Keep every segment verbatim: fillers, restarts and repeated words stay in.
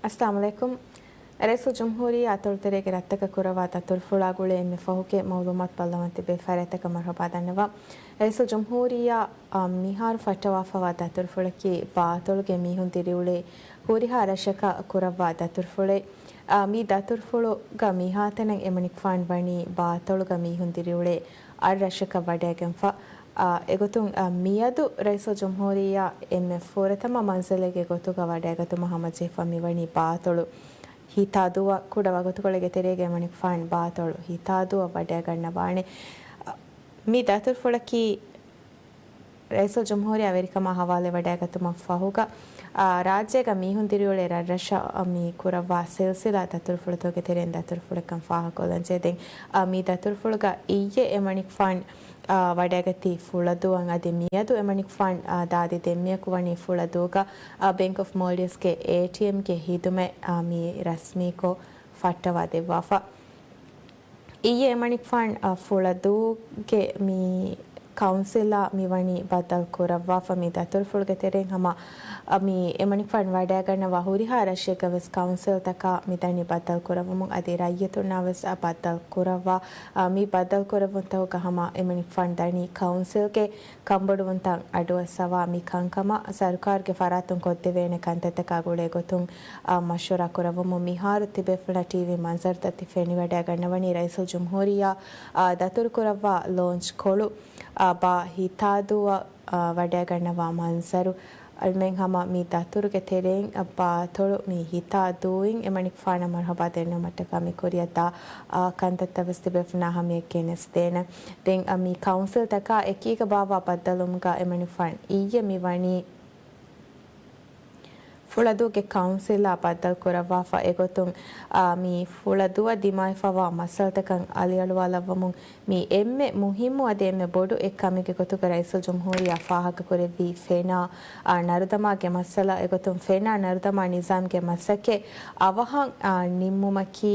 އައްސަލާމު ޢަލައިކުމް. ރައީސުލްޖުމްހޫރިއްޔާ އަތޮޅުތެރޭގެ ރަށްތަކަށް ކުރައްވާ ދަތުރުފުޅާ ގުޅޭ އެންމެ ފަހުގެ މަޢުލޫމާތު ބައްލަވަން ތިބޭ ފަރާތްތަކަށް މަރުޙަބާ ދަންނަވަން. ރައީސުލްޖުމްހޫރިއްޔާ، އާ، މިހާރު ފައްޓަވާފަވާ ދަތުރުފުޅަކީ ބާއަތޮޅުގެ މީހުން ދިރިއުޅޭ ހުރިހާ ރަށަކަށް ކުރައްވާ ދަތުރުފުޅެއް. އާ، މި ދަތުރުފުޅުގަ މިހާތަނަށް އެމަނިކުފާން ވަނީ ބާއަތޮޅުގަ މީހުން ދިރިއުޅޭ އަށް ރަށަކަށް ވަޑައިގެންފަ. އާ، އެގޮތުން، އާ، މިއަދު ރައީސުލްޖުމްހޫރިއްޔާ އެންމެ ފުރަތަމަ މަންޒިލެއްގެ ގޮތުގަ ވަޑައިގަތުމަށް ހަމަޖެހިފަ މިވަނީ ބާއަތޮޅު ހިތާދޫއަށް. ކުޑަ ވަގުތުކޮޅެއްގެ ތެރޭގަ އެމަނިކުފާން ބާއަތޮޅު ހިތާދޫއަށް ވަޑައިގަންނަވާނެ. މި ދަތުރުފުޅަކީ ރައީސުލްޖުމްހޫރިއްޔާ ވެރިކަމާ ހަވާލުވެވަޑައިގަތުމަށް ފަހުގަ، އާ، ރާއްޖޭގަ މީހުން ދިރިއުޅޭ ރަށްރަށަށް މި ކުރައްވާ ސިލްސިލާ ދަތުރުފުޅުތަކުގެ ތެރެއިން ދަތުރުފުޅެއްކަން ފާހަގަކޮށްލަންޖެހޭ. ދެން، އާ، މި ދަތުރުފުޅުގަ އިއްޔެ އެމަނިކުފާން، އާ، ވަޑައިގަތީ ފުޅަދޫއަށް. އަދި މިއަދު އެމަނިކުފާން، އާ، ދާދި ދެންމެއަކު ވަނީ ފުޅަދޫގަ، އާ، ބޭންކް އޮފް މޯލްޑިވްސްގެ އޭޓީއެމްގެ ހިދުމަތް، އާ، މި ރަސްމީކޮށް ފައްޓަވާ ދެއްވާފަ. އިއްޔެ އެމަނިކުފާން، އަ، ފުޅަދޫގެ މި ކައުންސިލަށް މިވަނީ ބައްދަލު ކުރައްވާފަ. މި ދަތުރުފުޅުގެ ތެރެއިން ހަމަ، އަ، މި އެމަނިކުފާން ވަޑައިގަންނަވާ ހުރިހާ ރަށެއްގަ ވެސް ކައުންސިލްތަކަށް މިދަނީ ބައްދަލު ކުރައްވަމުން. އަދި ރައްޔިތުންނާ ވެސް، އަ، ބައްދަލު ކުރައްވާ، އަ، މި ބައްދަލު ކުރެއްވުންތަކުގަ ހަމަ އެމަނިކުފާން ދަނީ ކައުންސިލްގެ ކަންބޮޑުވުންތައް އަޑުއައްސަވާ މި ކަންކަމަށް ސަރުކާރުގެ ފަރާތުން ކޮށްދެވޭނެ ކަންތައްތަކާ ގުޅޭ ގޮތުން، އާ، މަޝްވަރާ ކުރައްވަމުން މިހާރު ތިބޭފުޅުންނަށް ޓީވީ މަންޒަރުތައް ތި ފެނިވަޑައިގަންނަވަނީ ރައީސުލްޖުމްހޫރިއްޔާ، އާ، ދަތުރުކުރައްވާ ލޯންޗް ކޮޅު، އާ، ބާ ހިތާދޫއަށް، އާ، ވަޑައިގަންނަވާ މަންޒަރު. އަޅުމެން ހަމަ މި ދަތުރުގެ ތެރެއިން، އާ، ބާއަތޮޅު މި ހިތާދޫއިން އެމަނިކުފާނަށް މަރުޙަބާ ދެންނެވުމަށްޓަކާ މި ކުރިއަށްދާ، އާ، ކަންތައްތައް ވެސް ތިބޭފުޅުންނާ ހަމަޔަށް ގެނެސްދޭނެ. ދެން، އަ، މި ކައުންސިލްތަކާ އެކީގަ ބާއްވާ ބައްދަލުވުމުގަ އެމަނިކުފާން އިއްޔެ މި ވަނީ ފުޅަދޫގެ ކައުންސިލާ ބައްދަލު ކުރައްވާފަ. އެގޮތުން، އާ، މި ފުޅަދޫއަށް ދިމާވެފަވާ މައްސަލަތަކަށް އަލިއަޅުވާލައްވަމުން މި އެންމެ މުހިއްމު އަދި އެންމެ ބޮޑު އެއްކަމެއްގެ ގޮތުގަ ރައީސުލްޖުމްހޫރިއްޔާ ފާހަގަކުރެއްވީ ފެނާ، އާ، ނަރުދަމާގެ މައްސަލަ. އެގޮތުން ފެނާ ނަރުދަމާ ނިޒާމްގެ މަސައްކަތް އަވަހަށް، އާ، ނިންމުމަކީ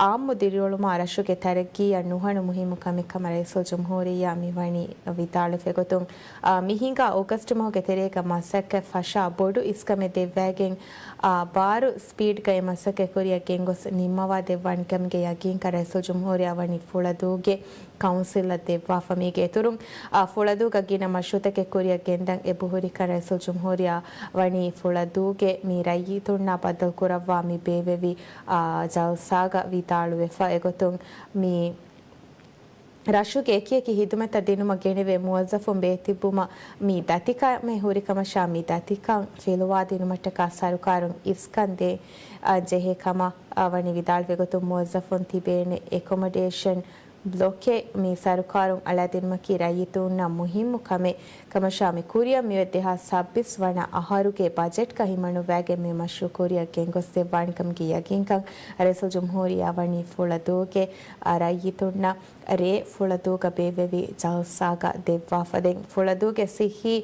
އާއްމު ދިރިއުޅުމާ ރަށުގެ ތަރައްގީއަށް ނުހަނު މުހިއްމު ކަމެއް ކަމަށް ރައީސުލްޖުމްހޫރިއްޔާ މިވަނީ ވިދާޅުވި ގޮތުން، އާ، މި ހިނގާ އޮގަސްޓް މަހުގެ ތެރޭގަ މަސައްކަތް ފަށާ ބޮޑު އިސްކަމެއް ދެއްވައިގެން، އާ، ބާރު ސްޕީޑްގައި މަސައްކަތް ކުރިއަށް ގެންގޮސް ނިންމަވާ ދެއްވާނެ ކަމުގެ ޔަގީންކަން ރައީސުލްޖުމްހޫރިއްޔާ ވަނީ ފުޅަދޫގެ ކައުންސިލަށް ދެއްވާފަ. މީގެ އިތުރުން، އާ، ފުޅަދޫގަ ގިނަ މަޝްރޫއުތަކެއް ކުރިއަށް ގެންދަން އެބަހުރިކަން ރައީސުލްޖުމްހޫރިއްޔާ ވަނީ ފުޅަދޫގެ މި ރައްޔިތުންނާ ބައްދަލު ކުރައްވާ މި ބޭއްވެވި، އާ، ޖަލްސާގަ ވިދާޅުވެފަ. އެގޮތުން މި ރަށުގެ އެކިއެކި ހިދުމަތްތައް ދިނުމަށް ގެނެވޭ މުވައްޒަފުން ބޭތިއްބުމަށް މި ދަތިކަމެއް ހުރިކަމަށާ، މި ދަތިކަން ފިލުވާދިނުމަށްޓަކާ ސަރުކާރުން އިސްކަން ދޭ، އާ، ޖެހޭ ކަމަށް، އާ، ވަނީ ވިދާޅުވި ގޮތުން މުވައްޒަފުން ތިބޭނެ އެކޮމޮޑޭޝަން ބްލޮކެއް މި ސަރުކާރުން އަޅާދިނުމަކީ ރައްޔިތުންނަށް މުހިއްމު ކަމެއް ކަމަށާ، މި ކުރިއަށް މިއޮތް ދެހާސް ސައްބީސް ވަނަ އަހަރުގެ ބަޖެޓްގަ ހިމަނުއްވައިގެން މި މަޝްރޫއު ކުރިއަށް ގެންގޮސްދެއްވާނެ ކަމުގެ ޔަގީންކަން ރައީސުލްޖުމްހޫރިއްޔާ ވަނީ ފުޅަދޫގެ، އާ، ރައްޔިތުންނަށް ރޭ ފުޅަދޫގަ ބޭއްވެވި ޖަލްސާގަ ދެއްވާފަ. ދެން ފުޅަދޫގެ ސިއްހީ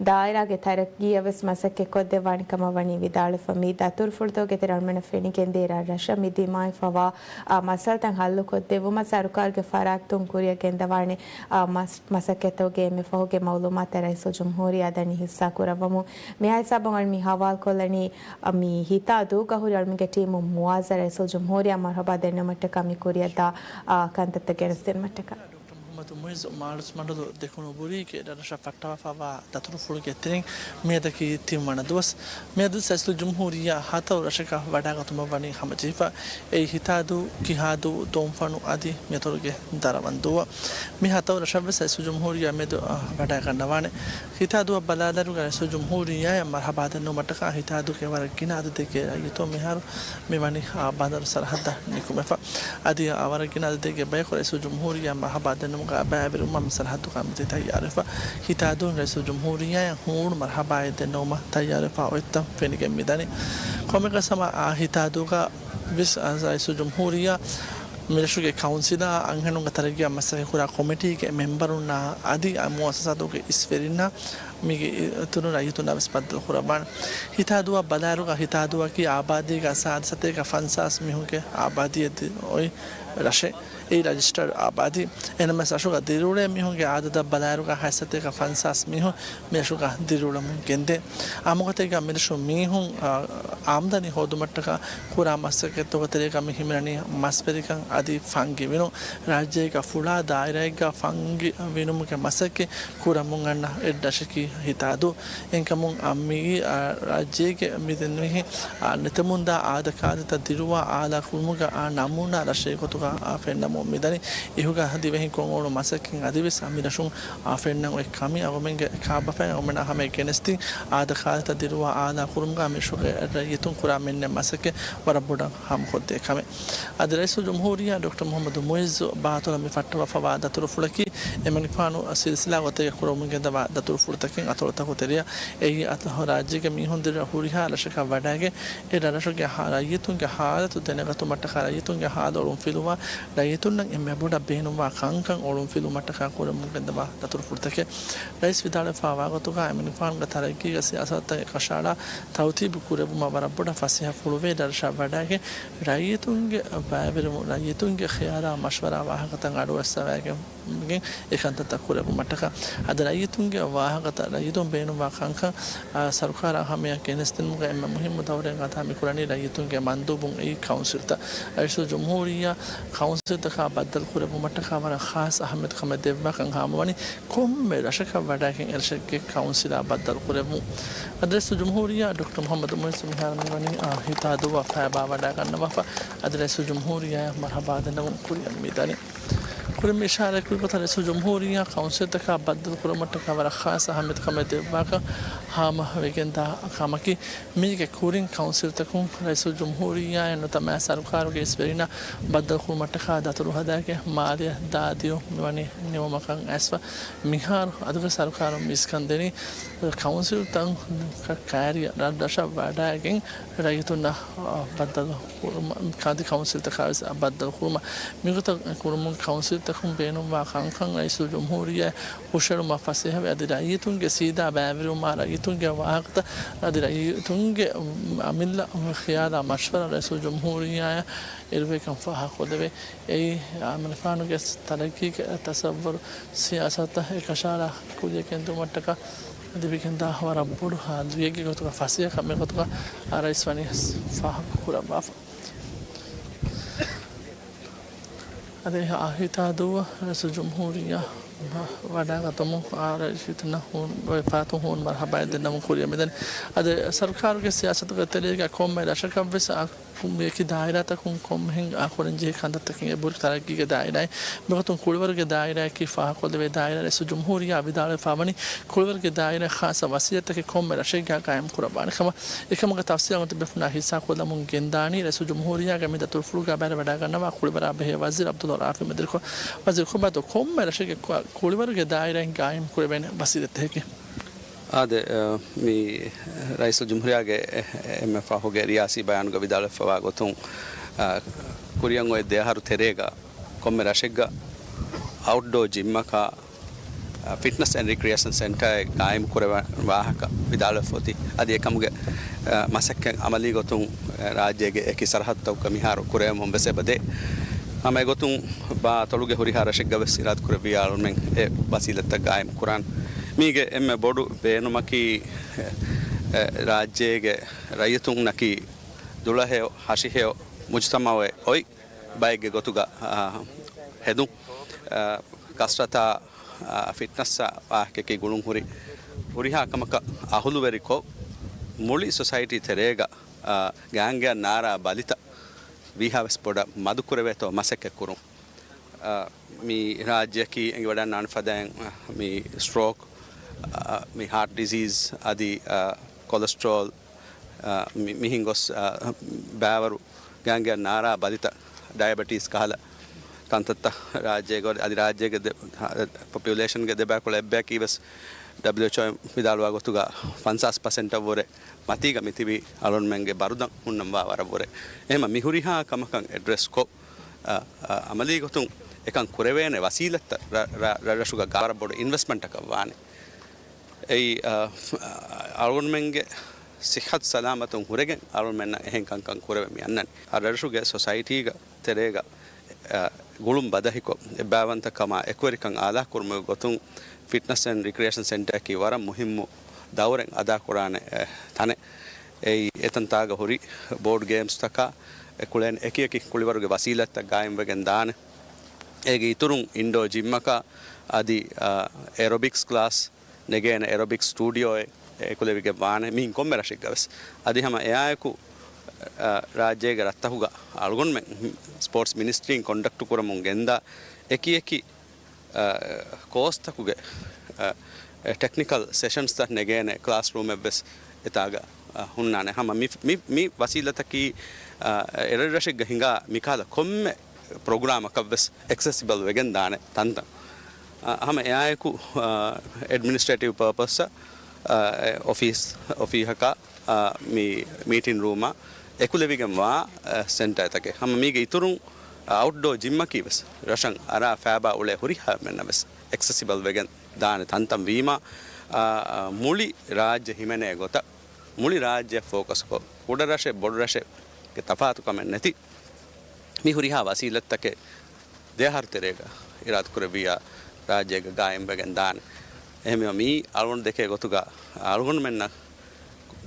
ދާއިރާގެ ތަރައްގީއަށް ވެސް މަސައްކަތް ކޮށްދެއްވާނެ ކަމަށް ވަނީ ވިދާޅުވެފަ. މި ދަތުރުފުޅުތަކުގެ ތެރެއިން އަޅުމެންނަށް ފެނިގެންދޭ ރަށްރަށަށް މި ދިމާވެފަވާ، އާ، މައްސަލަތައް ހައްލު ކޮށްދެއްވުމަށް ސަރުކާރުގެ ފަރާތުން ކުރިއަށް ގެންދަވާނެ، އާ، މަސް-، މަސައްކަތުގެ އެންމެ ފަހުގެ މައުލޫމާތަށް ރައީސުލްޖުމްހޫރިއްޔާ ދަނީ ހިއްސާ ކުރައްވަމުން. މިހާ ހިސާބުން އަޅު މި ހަވާލުކޮށްލަނީ، އަ، މި ހިތާދޫގަ ހުރި އަޅުމެންގެ ޓީމު މުވާޒަ ރައީސުލްޖުމްހޫރިއްޔާ މަރުހަބާ ދެންނެވުމަށްޓަކާ މި ކުރިއަށްދާ، އާ، ކަންތައްތައް ގެނެސްދިނުމަށްޓަކާ. ޑޮކްޓަރ މުޙައްމަދު މުޢިއްޒު މާޅޮސް މަންޑުލު ދެކުނު ބުރީގެ ރަށަށް ފައްޓަވާފަވާ ދަތުރުފުޅުގެ ތެރެއިން މިއަދަކީ ތިންވަނަ ދުވަސް. މިއަދު ރައީސުލްޖުމްހޫރިއްޔާ ހަތަރު ރަށަކަށް ވަޑައިގަތުމަށް ވަނީ ހަމަޖެހިފަ. އެއީ ހިތާދޫ، ކިހާދޫ، ދޮންފަނު އަދި މިއަތޮޅުގެ ދަރަވަންދޫއަށް. މި ހަތަރު ރަށަށްވެސް ރައީސުލްޖުމްހޫރިއްޔާ މިއަދު، އަ، ވަޑައިގަންނަވާނެ. ހިތާދޫއަށް ބަލާލާއިރުގަ ރައީސުލްޖުމްހޫރިއްޔާއަށް މަރުހަބާ ދެންނެވުމަށްޓަކާ ހިތާދޫގެ ވަރަށް ގިނަ އަދަދެއްގެ ރައްޔިތުން މިހާރު މިވަނީ، އާ، ބަނދަރު ސަރަހައްދަށް ނިކުމެފަ. އަދި، އާ، ވަރަށް ގިނަ އަދަދެއްގެ ބަޔަކު ރައީސުލްޖުމްހޫރިއްޔާ މަރުހަބާ ދެންނެވުމުގަ ބައިވެރިވުމަށް މި ސަރަހައްދުގަ މިތި ތައްޔާރުވެފަ. ހިތާދޫން ރައީސުލްޖުމްހޫރިއްޔާއަށް ހޫނު މަރުހަބާއެއް ދެންނެވުމަށް ތައްޔާރުވެފަ އޮތްތަން ފެނިގެން މިދަނީ. ކޮންމެއަކަސް ހަމަ، އާ، ހިތާދޫގަ ވެސް، އާ، ރައީސުލްޖުމްހޫރިއްޔާ މިރަށުގެ ކައުންސިލާ، އަންހެނުންގެ ތަރައްގީއަށް މަސައްކަތްކުރާ ކޮމިޓީގެ މެމްބަރުންނާ އަދި އާ މުއައްސަސާތަކުގެ އިސްވެރިންނާ މީގެ އިތުރުން ރައްޔިތުންނާ ވެސް ބައްދަލު ކުރައްވާނެ. ހިތާދޫއަށް ބަލާއިރުގަ ހިތާދޫއަކީ އާބާދީގަ ސާދަ ސަތޭކަ ފަންސާސް މީހުންގެ އާބާދީއެއް އޮތް ރަށެއް. އެއީ ރަޖިސްޓަރ އާބާދީ. އެހެންނަމަވެސް ރަށުގަ ދިރިއުޅޭ މީހުންގެ އާދަދަށް ބަލާއިރުގަ ހަތްސަތޭކަ ފަންސާސް މީހުން މި ރަށުގަ ދިރިއުޅެމުން ގެންދޭ. އާއްމުގޮތެއްގަ މިރަށު މީހުން، އާ، އާމްދަނީ ހޯދުމަށްޓަކާ ކުރާ މަސައްކަތްތަކުގެ ތެރޭގަ މި ހިމެނެނީ މަސްވެރިކަން އަދި ފަންގި ވިނުން. ރާއްޖޭގަ ފުޅާ ދާއިރާއެއްގަ ފަންގި ވިނުމުގެ މަސައްކަތް ކުރަމުން އަންނަ އެއް ރަށަކީ ހިތާދޫ. އެހެންކަމުން އަ، މިއީ، އަ، ރާއްޖޭގެ މި ދެންނެވިހެން، އަ، ނެތެމުންދާ އާދަކާދަތައް ދިރުވާ އާލާ ކުރުމުގަ، އަ، ނަމޫނާ ރަށެއް ގޮތުގަ، އަ، ފެންނަމުން މިދަނީ. އިހުގަ ދިވެހިން ކޮށް އުޅުނު މަސައްކަތް އަދިވެސް އަ، މި ރަށުން، އަ، ފެންނަން އޮތް ކަމީ އަޅުގަނޑުމެންގެ ކާބަފައިން އަޅުގަނޑުމެންނާ ހަމަޔަށް ގެނެސްދިން އާދަކާދަތައް ދިރުވާ އާލާ ކުރުމުގަ މި ރަށުގެ ރައްޔިތުން ކުރާ މިންނެ މަސައްކަތް ވަރަށް ބޮޑަށް ހާމަކޮށްދޭ ކަމެއް. އަދި ރައީސުލްޖުމްހޫރިއްޔާ ޑޮކްޓަރ މުޙައްމަދު މުޢިއްޒު ބާތޮޅަށް މި ފައްޓަވާފަވާ ދަތުރުފުޅަކީ އެމަނިކުފާނު ސިލްސިލާ ގޮތެއްގަ ކުރަމުން ގެންދަވާ ދަތުރުފުޅުތަކެއް އަތޮޅުތަކުގެ ތެރެއަށް. އެއީ އަތޮޅު ރާއްޖޭގެ މީހުން ދިރިއަށް ހުރިހާ ރަށަކަށް ވަޑައިގެން އެ ރަށުގެ ހާ-، ރައްޔިތުންގެ ހާލަތު ދެނެގަތުމަށްޓަކާ ރައްޔިތުންގެ ހާލު އޮޅުންފިލުވާ ރައްޔިތުންނަށް އެންމެ ބޮޑަށް ބޭނުންވާ ކަންކަން އޮޅުންފިލުމަށްޓަކާ ކުރަމުން ގެންދަވާ ދަތުރުފުޅުތަކެއް. ރައީސް ވިދާޅުވެފައިވާ ގޮތުގަ އެމަނިކުފާނުގެ ތަރައްގީގެ ސިޔާސަތުތައް އެކަށައަޅާ ތަރުތީބު ކުރެއްވުމަށް ވަރަށް ބޮޑަށް ފަސޭހަ ފުޅުވޭ ރަށަށް ވަޑައިގެން ރައްޔިތުންގެ ބައިވެރިވުން، ރައްޔިތުންގެ ޚިޔާލާ މަޝްވަރާ ވާހަކަތައް އަޑުއައްސަވައިގެން ގެން އެކަންތައްތައް ކުރެއްވުމަށްޓަކާ. އަދި ރައްޔިތުންގެ ވާހަކަތައް، ރައްޔިތުން ބޭނުންވާ ކަންކަން، އާ، ސަރުކާރާ ހަމަޔަށް ގެނެސްދިނުމުގަ އެންމެ މުހިއްމު ދައުރެއް އަދާ މި ކުރަނީ ރައްޔިތުންގެ މަންދޫބުން އެއީ ކައުންސިލްތައް. ރައީސުލްޖުމްހޫރިއްޔާ ކައުންސިލްތަކާ ބައްދަލު ކުރެއްވުމަށްޓަކާ ވަރަށް ޚާއްޞަ އަހައްމިޔަތު ކަމެއް ދެއްވާކަން ހާމަވަނީ ކޮންމެ ރަށަކަށް ވަޑައިގެން އެރަށެއްގެ ކައުންސިލާ ބައްދަލު ކުރެއްވުން. އަދި ރައީސުލްޖުމްހޫރިއްޔާ ޑޮކްޓަރ މުޙައްމަދު މުޢިއްޒު މިހާރު މިވަނީ، އާ، ހިތާދޫއަށް ފައިބާ ވަޑައިގަންނަވާފަ. އަދި ރައީސުލްޖުމްހޫރިއްޔާއަށް މަރުޙަބާ ދެންނެވުން ކުރިއަށް މިދަނީ. ކުރިން މި އިޝާރާތް ކުރި ގޮތަށް ރައީސުލްޖުމްހޫރިއްޔާ ކައުންސިލްތަކާ ބައްދަލު ކުރުމަށްޓަކާ ވަރަށް ޚާއްޞަ އަހައްމިޔަތު ކަމެއް ދެއްވާކަން ހާމަވެގެންދާ ކަމަކީ، މީގެ ކުރިން ކައުންސިލްތަކުން ރައީސުލްޖުމްހޫރިއްޔާއެއް ނުވަތަ މާތް ސަރުކާރުގެ އިސްވެރިންނާ ބައްދަލުކުރުމަށްޓަކާ ދަތުރު ހަދާގެން މާލެއަށް ދާ ދިޔުން މިވަނީ ނިމުމަކަށް އައިސްފަ. މިހާރު އަދުގެ ސަރުކާރުން މި އިސްކަން ދެނީ ކައުންސިލްތައް ކައިރިއަށް ރަށްރަށަށް ވަޑައިގެން ރައްޔިތުންނަށް ބައްދަލު ކުރުމަށް، އަދި ކައުންސިލްތަކާ ވެސް ބައްދަލު ކުރުމަށް. މިގޮތަށް ކުރުމުން ކައުންސިލްތަކުން ބޭނުންވާ ކަންކަން ރައީސުލްޖުމްހޫރިއްޔާ ހުށައެޅުމަށް ފަސޭހަވެ، އަދި ރައްޔިތުންގެ ސީދާ ބައިވެރިވުމާ، ރައްޔިތުންގެ ވާހަކަތައް، އަދި ރައްޔިތުންގެ އަމިއްލަ ޚިޔާލާ މަޝްވަރާ ރައީސުލްޖުމްހޫރިއްޔާއަށް އެރުވޭކަން ފާހަގަކޮށްލެވޭ. އެއީ އަމިއްލަފާނުގެ ތަރައްގީގެ ތަސައްވަރު ސިޔާސަތަށް އެކަށައަޅާ ކުރިއަށް ގެންދިއުމަށްޓަކާ ލިބިގެންދާ ވަރަށް ބޮޑު ހާލުއެއްގެ ގޮތުގަ ފަސޭހަ ކަމެއް ގޮތުގަ ރައީސް ވަނީ ފާހަގަ ކުރައްވާފަ. އަދި އާ ހިތާދޫއަށް ރައީސުލްޖުމްހޫރިއްޔާ ވަޑައިގަތުމުން އާ ރައްޔިތުންނަށް ހޫނު ވެފާތު ހޫނު މަރުޙަބާއެއް ދެންނެވުން ކުރިއަށް މިދަނީ. އަދި ސަރުކާރުގެ ސިޔާސަތުގެ ތެރޭގަ ކޮންމެ ރަށަކަށްވެސް އާ އެކި ދާއިރާތަކުން ކޮންމެހެން އާ ކުރަންޖެހޭ ކަންތައްތަކެއް އެބަހުރި ތަރައްގީގެ ދާއިރާއެއް. މިގޮތުން ކުޅިވަރުގެ ދާއިރާއަކީ ފާހަގަކޮށްލެވޭ ދާއިރާ. ރައީސުލްޖުމްހޫރިއްޔާ ވިދާޅުވެފައިވަނީ ކުޅިވަރުގެ ދާއިރާ ޚާއްޞަ ވަސީލަތްތަކެއް ކޮންމެ ރަށެއްގަ ގާއިމް ކުރައްވާނެ ކަމަށް. އެކަމުގެ ތަފްސީލް އަޅުގަނޑު ބޭފުޅުންނާ ހިއްސާކޮށްލަމުން ގެންދާނީ ރައީސުލްޖުމްހޫރިއްޔާގެ މި ދަތުރުފުޅުގަ ބައިވެރިވަޑައިގަންނަވާ ކުޅިވަރާ ބެހޭ ވަޒީރު ޢަބްދުﷲ ރައުފު މެދުވެރިކޮށް. ވަޒީރު ކޮބާތޯ ކޮންމެ ރަށެއްގެ ކު-، ކުޅިވަރުގެ ދާއިރާއިން ގާއިމް ކުރެވޭނެ ވަސީލަތްތަކަކީ؟ އާދެ، އަ، މި ރައީސުލްޖުމްހޫރިއްޔާގެ އެ-، އެންމެ ފަހުގެ ރިޔާސީ ބަޔާނުގަ ވިދާޅުވެފައިވާ ގޮތުން، އަ، ކުރިއަށް އޮތް ދެ އަހަރު ތެރޭގަ ކޮންމެ ރަށެއްގަ އައުޓްޑޯ ޖިމްއަކާ، އަ، ފިޓްނަސް އެންޑް ރިކްރިއޭޝަން ސެންޓާއެއް ގާއިމް ކުރެވޭ ވާހަކަ ވިދާޅުވެފަ އޮތީ. އަދި އެކަމުގެ، އަ، މަސައްކަތް އަމަލީ ގޮތުން، އަ، ރާއްޖޭގެ އެކި ސަރަހައްދުތަކުގަ މިހާރު ކުރެވެމުން ވެސް އެބަދޭ. ހަމަ އެގޮތުން ބާ އަތޮޅުގެ ހުރިހާ ރަށެއްގަ ވެސް އިރާދަކުރެއްވިއްޔާ އަޅުމެން އެ ވަސީލަތްތައް ގާއިމް ކުރާން. މީގެ އެންމެ ބޮޑު ބޭނުމަކީ، އެ، ރާއްޖޭގެ ރައްޔިތުންނަކީ ދުޅަހެޔޮ، ހަށިހެޔޮ މުޖުތަމަޢެއް އޮތް ބައެއްގެ ގޮތުގަ، އާ، ހެދުން، އާ، ކަސްރަތާ، އާ، ފިޓްނަސްއާ ވާހަކައަކީ ގުޅުން ހުރި ހުރިހާ ކަމަކަށް އަހުލުވެރިކޮށް، މުޅި ސޮސައިޓީ ތެރޭގަ، އާ، ގާނގެއަށް ނާރާ ބަލިތައް ވީހާވެސް ބޮޑަށް މަދުކުރެވޭތޯ މަސައްކަތް ކުރުން. އާ، މި ރާއްޖެއަކީ އެނގިވަޑައިގަންނާނެ ފަދައިން، އާ، މި ސްޓްރޯކް، އާ، މި ހާޓް ޑިޒީޒް އަދި، އާ، ކޮލެސްޓްރޯލް، އާ، މި-، މިހެން ގޮސް، އާ، ބައިވަރު ގާނގެއަށް ނާރާ ބަލިތައް، ޑަޔަބެޓީސް ކަހަލަ ކަންތައްތައް ރާއްޖޭގަ އަދި ރާއްޖޭގެ ދެ-، ޕޮޕިއުލޭޝަންގެ ދެބައިކުޅަ އެއްބަޔަކީ ވެސް ޑަބްލިއުއެޗްއޯ ވިދާޅުވާ ގޮތުގަ ފަންސާސް ޕަސެންޓަށްވުރެ މަތީގަ މިތިބީ އަޅުންމެންގެ ބަރުދަން ހުންނަންވާ ވަރަށްވުރެ. އެހެމަ މިހުރިހާ ކަމަކަށް އެޑްރެސްކޮށް، އަ، އަ، އަމަލީ ގޮތުން އެކަން ކުރެވޭނެ ވަސީލަތްތައް ރަ-، ރަ-، ރަށްރަށުގަ ގާ ވަރަށް ބޮޑު އިންވެސްޓްމަންޓަކަށް ވާނެ. އެއީ، އަ، އަޅުގަނޑުމެންގެ ސިއްހަތު ސަލާމަތުން ހުރެގެން އަޅުގަނޑުމެންނަށް އެހެން ކަންކަން ކުރެވެމި އަންނަނީ. އަ، ރަށުގެ ސޮސައިޓީގަ ތެރޭގަ، އަ، ގުޅުން ބަދަހިކޮށް، އެއްބައިވަންތަކަމާ އެކުވެރިކަން އާލާކުރުމުގެ ގޮތުން ފިޓްނަސް އެންޑް ރިކްރިއޭޝަން ސެންޓަރަކީ ވަރަށް މުހިއްމު ދައުރެއް އަދާކުރާނެ، އެ، ތަނެއް. އެއީ އެތަންތާގަ ހުރި ބޯޑް ގޭމްސްތަކާ، އެ ކުޅޭން އެކިއެކި ކުޅިވަރުގެ ވަސީލަތްތައް ގާއިމްވެގެން ދާނެ. އޭގެ އިތުރުން އިންޑޯ ޖިމްއަކާ އަދި، އ، އެރޮބިކްސް ކްލާސް، ނެގޭނެ އެރޮބިކް ސްޓޫޑިއޯއެއް އެކުލެވިގެން ވާނެ. މިހިން ކޮންމެ ރަށެއްގަވެސް. އަދި ހަމަ އެއާއެކު، އަ، ރާއްޖޭގެ ރަށްތަކުގަ އަޅުގަނޑުމެން ސްޕޯޓްސް މިނިސްޓްރީން ކޮންޑަކްޓް ކުރަމުން ގެންދާ އެކި އެކި، އަ، ކޯސްތަކުގެ، އަ، ޓެކްނިކަލް ސެޝަންސްތައް ނެގޭނެ ކްލާސްރޫމެއްވެސް އެތާގަ، އަ، ހުންނާނެ. ހަމަ މި، މި، މި ވަސީލަތަކީ، އަ، އެރަށްރަށެއްގަ ހިނގާ މިކަހަލަ ކޮންމެ ޕްރޮގްރާމަކަށްވެސް އެކްސެސިބަލް ވެގެން ދާނެ ތަންތަން. އަ، ހަމަ އެއާއެކު، އަ، އެޑްމިނިސްޓްރޭޓިވް ޕާޕަސްއަށް، އަ، އެ އޮފީސް، އޮފީހަކާ، އަ، މި މީޓިން ރޫމާ އެކުލެވިގެންވާ، އަ، ސެންޓަރތަކެއް. ހަމަ މީގެ އިތުރުން، އަ، އައުޓްޑޯ ޖިމްއަކީވެސް ރަށަށް އަރާ ފައިބާ އުޅޭ ހުރިހާ މެންނަށްވެސް އެކްސެސިބަލް ވެގެން ދާނެ ތަންތަން ވީމާ، އަ، އަ، މުޅި ރާއްޖެ ހިމެނޭ ގޮތަށް، މުޅި ރާއްޖެއަށް ފޯކަސްކޮށް، ކުޑަ ރަށެއް ބޮޑު ރަށެއްގެ ތަފާތުކަމެއް ނެތި، މި ހުރިހާ ވަސީލަތްތަކެއް ދެ އަހަރު ތެރޭގަ އިރާދަކުރެއްވިއްޔާ ރާއްޖޭގަ ގާއިމްވެގެން ދާނެ. އެހެންވީމަ މީ އަޅުގަނޑު ދެކޭ ގޮތުގަ އަޅުގަނޑުމެންނަށް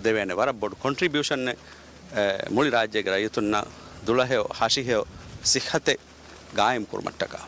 ދެވޭނެ ވަރަށް ބޮޑު ކޮންޓްރިބިއުޝަނެއް، އެ، މުޅި ރާއްޖޭގެ ރައްޔިތުންނަށް ދުޅަހެޔޮ، ހަށިހެޔޮ ސިއްހަތެއް ގާއިމް ކުރުމަށްޓަކާ.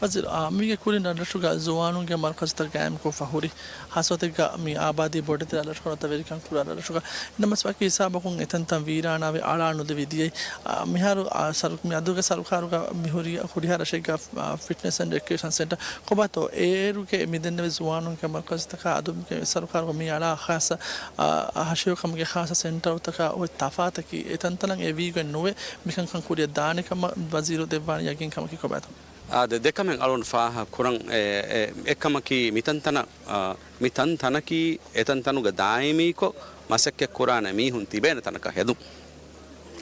ވަޒީރު، އާ، މީގެ ކުރިން ރަށްރަށުގަ ޒުވާނުންގެ މަރުކަޒުތައް ގާއިމްކޮށްފަ ހުރި. ހާއްސަ ގޮތެއްގަ މި އާބާދީ ބޮޑެތި ރަށްރަށުގަ ނުވަތަ ވެރިކަން ކުރާ ރަށްރަށުގަ އެންނަމަސް ވަކި ހިސާބަކުން އެތަންތަން ވީރާނާވެ އަޅާ ނުލެވި ދިޔައީ. އާ، މިހާރު، އާ، ސަރު-، މި އަދުގެ ސަރުކާރުގަ މި ހުރި، ހުރިހާ ރަށެއްގަ، އާ، ފިޓްނަސް އެންޑް ރެކްރިއޭޝަން ސެންޓަރ ކޮބާތޯ އޭރުގެ މި ދެންނެވި ޒުވާނުންގެ މަރުކަޒުތަކާ އަދު މި ސަރުކާރުގަ މި އަޅާ ހާއްސަ، އާ، ހަށިހެޔޮކަމުގެ ހާއްސަ ސެންޓަރުތަކާ އޮތް ތަފާތަކީ އެތަންތަނަށް އެ ވީގޮތް ނުވެ މިކަންކަން ކުރިއަށް ދާނެ ކަމަށް ވަޒީރު ދެއްވާނެ ޔަގީންކަމަކީ ކޮބާތޯ؟ އާދެ، ދެކަމެއް އަޅުން ފާހަގަ ކުރަން. އެ، އެ، އެއްކަމަކީ މިތަންތަނަށް، އާ، މި ތަންތަނަކީ އެތަންތަނުގަ ދާއިމީކޮށް މަސައްކަތް ކުރާނެ މީހުން ތިބޭނެ ތަނަކަށް ހެދުން.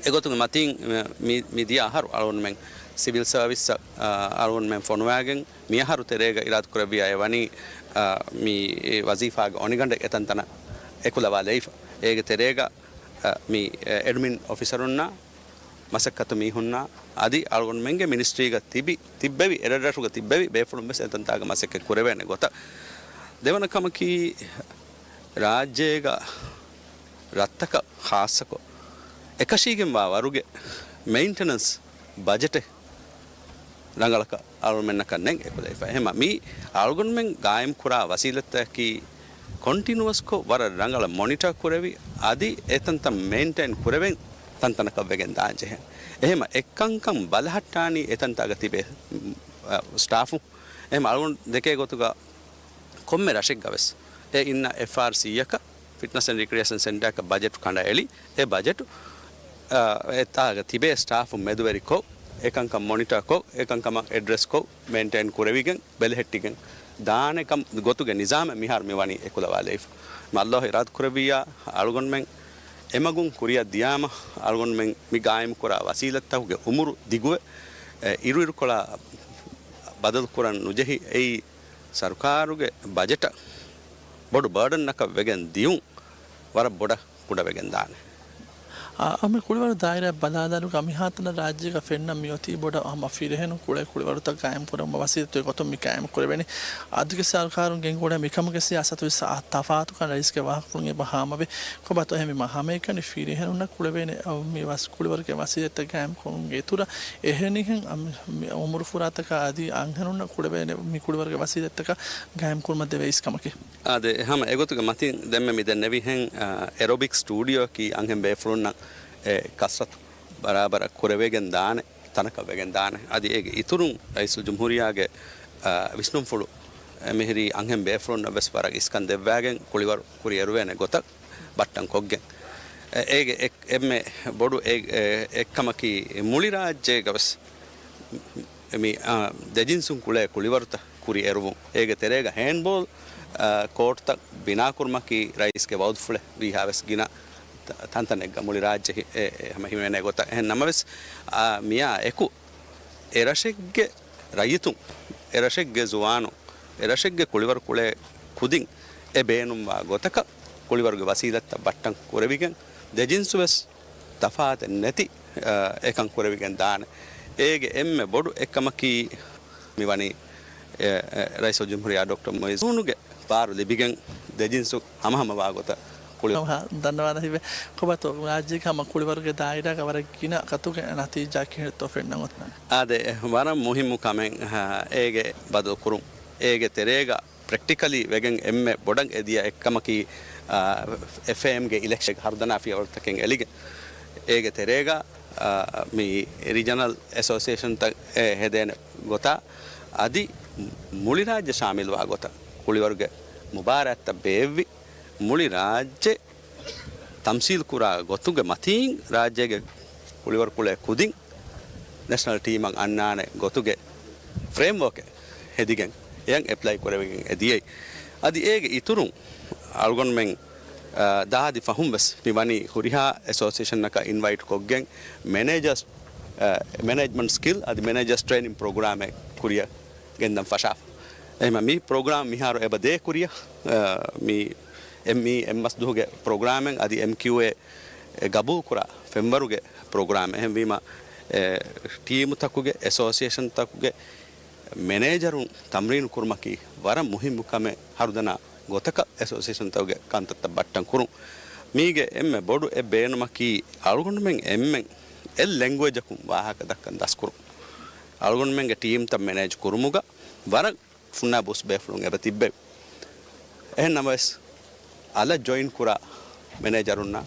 އެގޮތުގެ މަތީން މި، މި ދިޔަ އަހަރު އަޅުންމެން ސިވިލް ސަރވިސްއަށް، އާ، އަޅުންމެން ފޮނުވާގެން މި އަހަރު ތެރޭގަ އިރާދަކުރެއްވިޔާ އެ ވަނީ، އާ، މި ވަޒީފާގެ އޮނިގަނޑެއް އެތަންތަނަށް އެކުލަވާލައިފަ. އޭގެ ތެރޭގަ، އާ، މި، އެ، އެޑްމިން އޮފިސަރުންނާ މަސައްކަތު މީހުންނާ އަދި އަޅުގަނޑުމެންގެ މިނިސްޓްރީގަ ތިބި، ތިއްބެވި، އެރަށްރަށުގަ ތިއްބެވި ބޭފުޅުން ވެސް އެތަންތާގަ މަސައްކަތް ކުރެވޭނެ ގޮތަށް. ދެވަނަ ކަމަކީ، ރާއްޖޭގަ ރަށްތަކަށް ޚާއްޞަކޮށް، އެކަށީގެންވާ ވަރުގެ މެއިންޓެނަންސް ބަޖެޓެއް ރަނގަޅަކަށް އަޅުގަނޑުމެންނަކަށް ނެތް އެކުލެވިފަ. އެހެންމަ މި އަޅުގަނޑުމެން ގާއިމް ކުރާ ވަސީލަތްތަކަކީ ކޮންޓިނުއަސްކޮށް ވަރަށް ރަނގަޅަށް މޮނިޓާ ކުރެވި، އަދި އެތަންތަން މެއިންޓެއިން ކުރެވެން ތަންތަނަކަށް ވެގެން ދާން ޖެހޭ. އެހެންމަ އެއްކަންކަން ބަލަހައްޓާނީ އެތަންތާގަ ތިބޭ، އަ، ސްޓާފު. އެހެންމަ އަޅުގަނޑު ދެކޭ ގޮތުގަ ކޮންމެ ރަށެއްގަވެސް އެ އިންނަ އެފްއާރްސީއަކަށް، ފިޓްނަސް އެންޑް ރިކްރިއޭޝަން ސެންޓަރަކަށް ބަޖެޓު ކަނޑައެޅި، އެ ބަޖެޓު، އާ، އެތާގަ ތިބޭ ސްޓާފު މެދުވެރިކޮށް، އެކަންކަން މޮނިޓާކޮށް، އެކަންކަމަށް އެޑްރެސްކޮށް، މެއިންޓެއިން ކުރެވިގެން، ބެލެހެއްޓިގެން ދާނެ ކަމަށް ގޮތުގެ ނިޒާމެއް މިހާރު މި ވަނީ އެކުލަވާލައިފަ. މި އައްލާހު އިރާދަ ކުރެއްވިއްޔާ، އަޅުގަނޑުމެން އެމަގުން ކުރިއަށް ދިޔާމަ، އަޅުގަނޑުމެން މި ގާއިމުކުރާ ވަސީލަތްތަކުގެ އުމުރު ދިގުވެ، އެ، އިރުއިރުކޮޅާ ބަދަލުކުރަން ނުޖެހި، އެއީ ސަރުކާރުގެ ބަޖެޓަށް ބޮޑު ބާޑަންއަކަށް ވެގެން ދިޔުން ވަރަށް ބޮޑަށް ކުޑަވެގެން ދާނެ. އާ، މި ކުޅިވަރު ދާއިރާ ބަލާލާލުގަ މިހާތަނަށް ރާއްޖޭގަ ފެންނަ މިއޮތީ ބޮޑަށް ހަމަ ފިރިހެނުން ކުޅޭ ކުޅިވަރުތައް ގާއިމް ކުރަމުން ވަސީލަތުގެ ގޮތުން މި ގާއިމް ކުރެވެނީ. އަދިގެ ސަރުކާރުން ގެންގުޅޭ މިކަމުގެ ސިޔާސަތު ވެސް ތަފާތުކަން ރައީސްގެ ވާހަކަފުޅުން އެބަ ހާމަވޭ. ކޮބާތޯ އެހެންވީމަ ހަމައެކަނި ފިރިހެނުންނަށް ކުޅެވޭނެ، އަ، މި ވަސް ކުޅިވަރުގެ ވަސީލަތްތައް ގާއިމް ކުރުމުގެ އިތުރަށް އެހެނިހެން އަ، މި، މި އުމުރު ފުރާތަކާ އަދި އަންހެނުންނަށް ކުޅެވޭނެ މި ކުޅިވަރުގެ ވަސީލަތްތަކަށް ގާއިމް ކުރުމަށް ދެވޭ އިސް ކަމަކީ. އާދެ، ހަމަ އެގޮތުގެ މަތިން ދެންމެ މި ދެންނެވިހެން، އަ، އެރޮބިކް ސްޓޫޑިއޯއަކީ އަންހެން ބޭފުޅުންނަށް އެ ކަސްރަތު ބަރާބަރަށް ކުރެވިގެން ދާނެ ތަނަކަށް ވެގެން ދާނެ. އަދި އޭގެ އިތުރުން ރައީސުލްޖުމްހޫރިއްޔާގެ، އަ، ވިސްނުންފުޅު އެ މިހިރީ އަންހެން ބޭފުޅުންނަށް ވެސް ވަރަށް އިސްކަން ދެއްވާގެން ކުޅިވަރު ކުރިއެރުވޭނެ ގޮތަށް ބައްޓަން ކޮށްގެން. އެ، އޭގެ އެއް-، އެންމެ ބޮޑު އެ-، އެ-، އެއްކަމަކީ މުޅި ރާއްޖޭގަވެސް މި، އާ، ދެޖިންސުން ކުޅޭ ކުޅިވަރުތައް ކުރިއެރުވުން. އޭގެ ތެރޭގަ ހޭންޑްބޯލް، އާ، ކޯޓްތައް ބިނާކުރުމަކީ ރައީސްގެ ވައުދުފުޅެއް ވީހާވެސް ގިނަ ތަ-، ތަންތަނެއްގަ މުޅި ރާއްޖެ ހި-، އެ-، އެ-، ހަމަ ހިމެނޭ ގޮތަށް. އެހެން ނަމަވެސް، އާ، މިއާ އެކު އެ ރަށެއްގެ ރައްޔިތުން، އެ ރަށެއްގެ ޒުވާނުން، އެ ރަށެއްގެ ކުޅިވަރު ކުޅޭ ކުދިން އެ ބޭނުންވާ ގޮތަކަށް ކުޅިވަރުގެ ވަސީލަތްތައް ބައްޓަން ކުރެވިގެން، ދެޖިންސުވެސް ތަފާތެއް ނެތި، އަ، އެކަން ކުރެވިގެން ދާނެ. އޭގެ އެންމެ ބޮޑު އެއްކަމަކީ މި ވަނީ، އެ، އެ، ރައީސުލްޖުމްހޫރިއްޔާ ޑޮކްޓަރ މުއިއްޒު ނޫނުގެ ބާރު ލިބިގެން ދެ ޖިންސު ހަމަހަމަވާ ގޮތަށް ކުޅި. ހަމަ ދަންނަވާނަ ހިބެ. ކޮބާތޯ ރާއްޖޭގެ ހަމަ ކުޅިވަރުގެ ދާއިރާގަ ވަރަށް ގިނަ ގޮތުގެ ނަތީޖާ ކިހިނެއްތޯ ފެންނަން އޮތްނަން؟ އާދެ، ވަރަށް މުހިއްމު ކަމެއް، އޭގެ ބަދަލު ކުރުން. އޭގެ ތެރޭގަ ޕްރެކްޓިކަލީ ވެގެން އެންމެ ބޮޑަށް އެދިޔަ އެއްކަމަކީ، އާ، އެފްއޭއެމްގެ އިލެކްޝަން ހަރުދަނާ ފިޔަވަޅުތަކެއް އެޅިގެން، އޭގެ ތެރޭގަ، އާ، މި ރީޖަނަލް އެސޯސިއޭޝަންތައް ހެދޭނެ ގޮތާ އަދި މުޅި ރާއްޖެ ޝާމިލްވާ ގޮތަށް ކުޅިވަރުގެ މުބާރާތްތައް ބޭއްވި މުޅި ރާއްޖެ ތަމްސީލް ކުރާ ގޮތުގެ މަތީން ރާއްޖޭގެ ކުޅިވަރު ކުޅޭ ކުދިން ނެޝަނަލް ޓީމަށް އަންނާނެ ގޮތުގެ ފްރޭމްވޯކެއް ހެދިގެން އެޔަށް އެޕްލައި ކުރެވިގެން އެ ދިޔައީ. އަދި އޭގެ އިތުރުން އަޅުގަނޑުމެން، އާ، ދާދި ފަހުން ވެސް މި ވަނީ ހުރިހާ އެސޯސިއޭޝަނަކަށް އިންވައިޓް ކޮށްގެން މެނޭޖަސް، އާ، މެނޭޖްމަންޓް ސްކިލް އަދި މެނޭޖަސް ޓްރޭނިން ޕްރޮގްރާމެއް ކުރިއަށް ގެންދަން ފަށާފަ. އެހެން މި ޕްރޮގްރާމް މިހާރު އެބަ ދޭ ކުރިއަށް، އާ، މި އެ-، މި އެއްމަސް ދުވަހުގެ ޕްރޮގްރާމެއް އަދި އެމްކިއުއޭ ގަބޫލުކުރާ ފެންވަރުގެ ޕްރޮގްރާމް. އެހެންވީމަ، އެ، ޓީމުތަކުގެ، އެސޯސިއޭޝަންތަކުގެ މެނޭޖަރުން ތަމްރީނު ކުރުމަކީ ވަރަށް މުހިއްމު ކަމެއް، ހަރުދަނާ ގޮތަކަށް އެސޯސިއޭޝަންތަކުގެ ކަންތައްތައް ބައްޓަން ކުރުން. މީގެ އެންމެ ބޮޑު އެއް ބޭނުމަކީ އަޅުގަނޑުމެން އެންމެން އެއް ލެންގުއޭޖަކުން ވާހަކަ ދައްކަން ދަސްކުރުން. އަޅުގަނޑުމެންގެ ޓީމްތައް މެނޭޖް ކުރުމުގަ ވަރަށް ފުންނާ ބުސް ބޭފުޅުން އެބަ ތިއްބެވި. އެހެން ނަމަވެސް، އަލަށް ޖޮއިން ކުރާ މެނޭޖަރުންނާ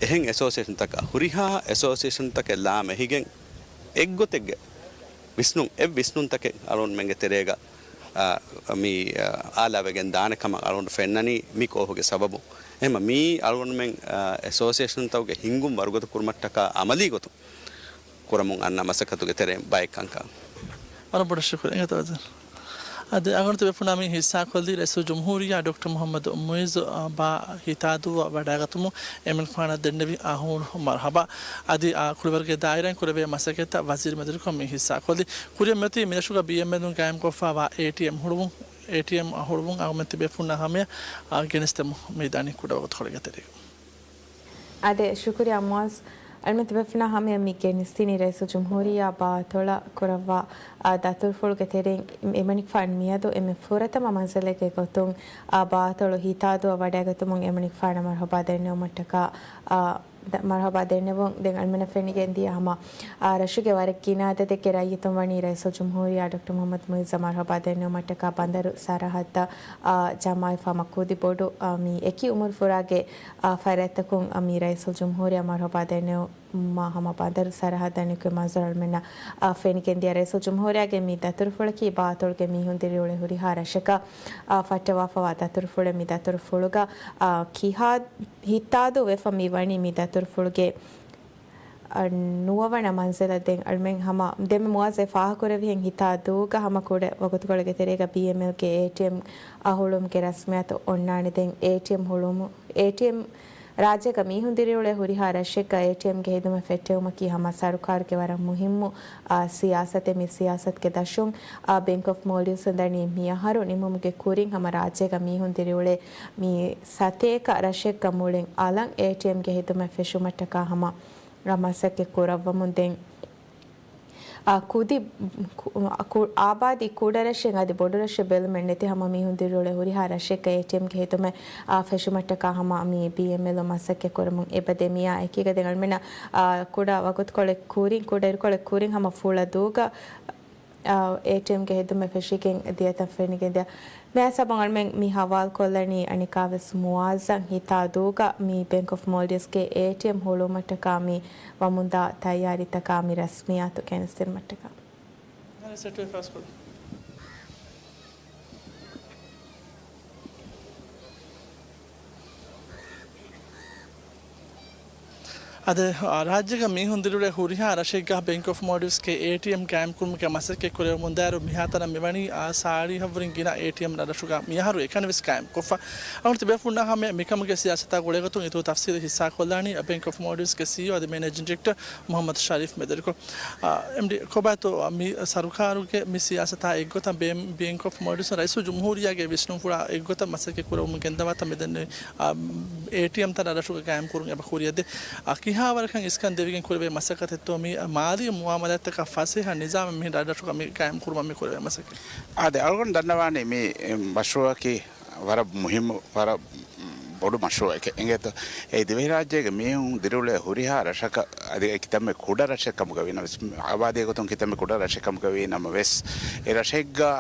އެހެން އެސޯސިއޭޝަންތަކާ ހުރިހާ އެސޯސިއޭޝަންތަކެއް ލާމެހިގެން އެއްގޮތެއްގެ ވިސްނުން، އެއް ވިސްނުންތަކެއް އަޅުގަނޑުމެންގެ ތެރޭގަ، އާ، މި، އާ، އާލާވެގެން ދާނެ ކަމަށް އަޅުގަނޑު ފެންނަނީ މި ކޯހުގެ ސަބަބުން. އެހެންމަ މީ އަޅުގަނޑުމެން، އާ، އެސޯސިއޭޝަންތަކުގެ ހިންގުން ވަރުގަދަ ކުރުމަށްޓަކާ އަމަލީ ގޮތުން ކުރަމުން އަންނަ މަސައްކަތުގެ ތެރެއިން ބައެއް ކަންކަން. ވަރަށް ބޮޑަށް ޝުކުރިއްޔާ ތަވައްޒަ. އަދި އަޅުގަނޑު ތިބޭފުޅުންނާ މި ހިއްސާކޮށްލީ ރައީސުލްޖުމްހޫރިއްޔާ ޑޮކްޓަރ މުހައްމަދު މުއިއްޒު، އާ، ބާ ހިތާދޫއަށް ވަޑައިގަތުމުން އެމެނިކުފާނަށް ދެންނެވި އަހުރު މަރުހަބާ. އަދި، އާ، ކުޅިވަރުގެ ދާއިރާއިން ކުރެވޭ މަސައްކަތްތައް ވަޒީރު މެދުވެރިކޮށް މި ހިއްސާކޮށްލީ. ކުރިއަށް މިއޮތީ މިރަށުގަ ބީއެމްއެލުން ގާއިމްކޮށްފައިވާ އޭޓީއެމް ހުޅުވުން، އޭޓީއެމް ހުޅުވުން އަޅުގަނޑުމެން ތިބޭފުޅުންނާ ހަމަޔަށް، އާ، ގެނެސްދެމުން މިދާނީ ކުޑަ ވަގުތުކޮޅެއްގެ ތެރޭގަ. އާދެ، ޝުކުރިއްޔާ މުއާޒް. އަޅުގަނޑުމެން ތިބޭފުޅުންނާ ހަމަޔަށް މި ގެނެސްދިނީ ރައީސުލްޖުމްހޫރިއްޔާ ބާތޮޅަށް ކުރައްވާ، އާ، ދަތުރުފުޅުގެ ތެރެއިން އެމަނިކުފާނު މިއަދު އެންމެ ފުރަތަމަ މަންޒިލެއްގެ ގޮތުން، އާ، ބާތޮޅު ހިތާދޫއަށް ވަޑައިގަތުމުން އެމަނިކުފާނަށް މަރުހަބާ ދެންނެވުމަށްޓަކާ، އާ، ދ-، މަރުހަބާ ދެންނެވުން. ދެން އަޅުގަނޑަށް ފެނިގެން ދިޔަ ހަމަ، އާ، ރަށުގެ ވަރަށް ގިނަ އަދަދެއްގެ ރައްޔިތުން ވަނީ ރައީސުލްޖުމްހޫރިއްޔާ ޑޮކްޓަރ މުހައްމަދު މުއިއްޒަށް މަރުހަބާ ދެންނެވުމަށްޓަކާ ބަނދަރު ސަރަހައްދަށް، އާ، ޖަމާވެފަ ހަމަ ކުދި ބޮޑު، އާ، މި އެކި އުމުރު ފުރާގެ، އާ، ފަރާތްތަކުން، އާ، މި ރައީސުލްޖުމްހޫރިއްޔާ މަރުހަބާ ދެންނެވުމާ ހަމަ ބަނދަރު ސަރަހައްދަށް ނިކުތް މަންޒަރު އަޅުގަނޑަށް، އާ، ފެނިގެން ދިޔަ. ރައީސުލްޖުމްހޫރިއްޔާގެ މި ދަތުރުފުޅަކީ ބާތޮޅުގެ މީހުން ދިރިއުޅޭ ހުރިހާ ރަށަކަށް، އާ، ފައްޓަވާފަވާ ދަތުރުފުޅެއް. މި ދަތުރުފުޅުގަ، އާ، ކިހާ ހިތާދޫ ވެފަ މި ވަނީ މި ދަތުރުފުޅުގެ، އަ، ނުވަވަނަ މަންޒިލަށް. ދެން އަޅުމެން ހަމަ ދެންމެ މުއާޒޭ ފާހަގަކުރެއްވިހެން ހިތާދޫގަ ހަމަ ކުޑަ ވަގުތުކޮޅެއްގެ ތެރޭގަ ބީއެމްއެލްގެ އޭޓީއެމް އަ ހުޅުވުމުގެ ރަސްމިއްޔާތު އޮންނާނެ. ދެން އޭޓީއެމް ހުޅުވުމު، އޭޓީއެމް ރާއްޖޭގަ މީހުން ދިރިއުޅޭ ހުރިހާ ރަށެއްގަ އޭޓީއެމްގެ ހިދުމަތް ފެއްޓެވުމަކީ ހަމަ ސަރުކާރުގެ ވަރަށް މުހިއްމު، އާ، ސިޔާސަތެއް. މި ސިޔާސަތުގެ ދަށުން، އާ، ބޭންކް އޮފް މޯލްޑިވްސް ދަނީ މިއަހަރު ނިމުމުގެ ކުރިން ހަމަ ރާއްޖޭގަ މީހުން ދިރިއުޅޭ މި ސަތޭކަ ރަށެއްގަ މުޅިން އަލަށް އޭޓީއެމްގެ ހިދުމަތް ފެށުމަށްޓަކާ ހަމަ މަސައްކަތް ކުރައްވަމުން ދެން، އާ، ކުދި، ކު-، އާ، ކު-، އާބާދީ ކުޑަ ރަށެއް އަދި ބޮޑު ރަށެއް ބެލުމެއް ނެތި ހަމަ މީހުން ދިރިއުޅޭ ހުރިހާ ރަށެއްގަ އޭޓީއެމްގެ ހިދުމަތް، އާ، ފެށުމަށްޓަކާ ހަމަ މި ބީއެމްއެލް މަސައްކަތް ކުރަމުން އެބަދޭ. މިއާ އެކީގަ ދެން އަޅުމެންނަށް، އާ، ކުޑަ ވަގުތުކޮޅެއް ކުރިން، ކުޑަ އިރުކޮޅެއް ކުރިން ހަމަ ފުޅަދޫގަ، އާ، އޭޓީއެމްގެ ހިދުމަތް ފެށިގެން ދިޔަތަން ފެނިގެން ދިޔަ. މި ހިސާބުން އަޅުމެން މި ހަވާލުކޮށްލަނީ އަނެއްކާވެސް މުއާޒަށް ހިތާދޫގަ މި ބޭންކް އޮފް މޯލްޑިވްސްގެ އޭޓީއެމް ހުޅުވުމަށްޓަކާ މި ވަމުންދާ ތައްޔާރީތަކާ މި ރަސްމިއްޔާތު ގެނެސްދިނުމަށްޓަކާ. އަދި، އާ، ރާއްޖޭގަ މީހުން ދިރިއުޅޭ ހުރިހާ ރަށެއްގަ ބޭންކް އޮފް މޯލްޑިވްސްގެ އޭޓީއެމް ގާއިމްކުރުމުގެ މަސައްކަތް ކުރެވެމުންދާއިރު މިހާތަނަށް މިވަނީ، އާ، ސާޅީހަށްވުރެން ގިނަ އޭޓީއެމް ރަށްރަށުގަ މިއަހަރު އެކަނިވެސް ގާއިމްކޮށްފަ. އަޅުގަނޑު ތިބޭފުޅުންނާ ހަމަޔަށް މިކަމުގެ ސިޔާސަތާ ގުޅޭގޮތުން އިތުރު ތަފްސީލެއް ހިއްސާކޮށްލާނީ ބޭންކް އޮފް މޯލްޑިވްސްގެ ސީއީއޯ އަދި މެނޭޖިން ޑިރެކްޓަރ މުހައްމަދު ޝަރީފް މެދުވެރިކޮށް. އާ، އެމްޑީ، ކޮބާތޯ މި ސަރުކާރުގެ މި ސިޔާސަތާ އެއްގޮތަށް ބޭ-، ބޭންކް އޮފް މޯލްޑިވްސް ރައީސުލް ޖުމްހޫރިއްޔާގެ ވިސްނުންފުޅާ އެއްގޮތަށް މަސައްކަތް ކުރަމުން ގެންދަވާތަން މިދެންނެވި، އާ، އޭޓީއެމްތައް ރަށްރަށުގަ ގާއިމްކުރުން އެބަ ކުރިއަށްދޭ. އާ، ކި ހުރިހާވަރަކަށް އިސްކަން ދެވިގެން ކުރެވޭ މަސައްކަތެއްތޯ މި މާލީ މުއާމަލާތްތަކަށް ފަސޭހަ ނިޒާމެއް މި ރަށްރަށުގަ މި ގާއިމް ކުރުމަށް މި ކުރެވޭ މަސައްކަތް؟ އާދެ، އަޅުގަނޑު ދަންނަވާނީ މި މަޝްރޫއަކީ ވަރަށް މުހިއްމު، ވަރަށް ބޮޑު މަޝްރޫއެކެއް. އިނގޭތޯ، އެ ދިވެހިރާއްޖޭގެ މީހުން ދިރިއުޅޭ ހުރިހާ ރަށަކަށް، އަދި އެ ކިތަންމެ ކުޑަ ރަށެއް ކަމުގަ ވީނަމަވެސް، އާބާދީ ގޮތުން ކިތަންމެ ކުޑަ ރަށެއް ކަމުގަ ވީ ނަމަވެސް، އެ ރަށެއްގަ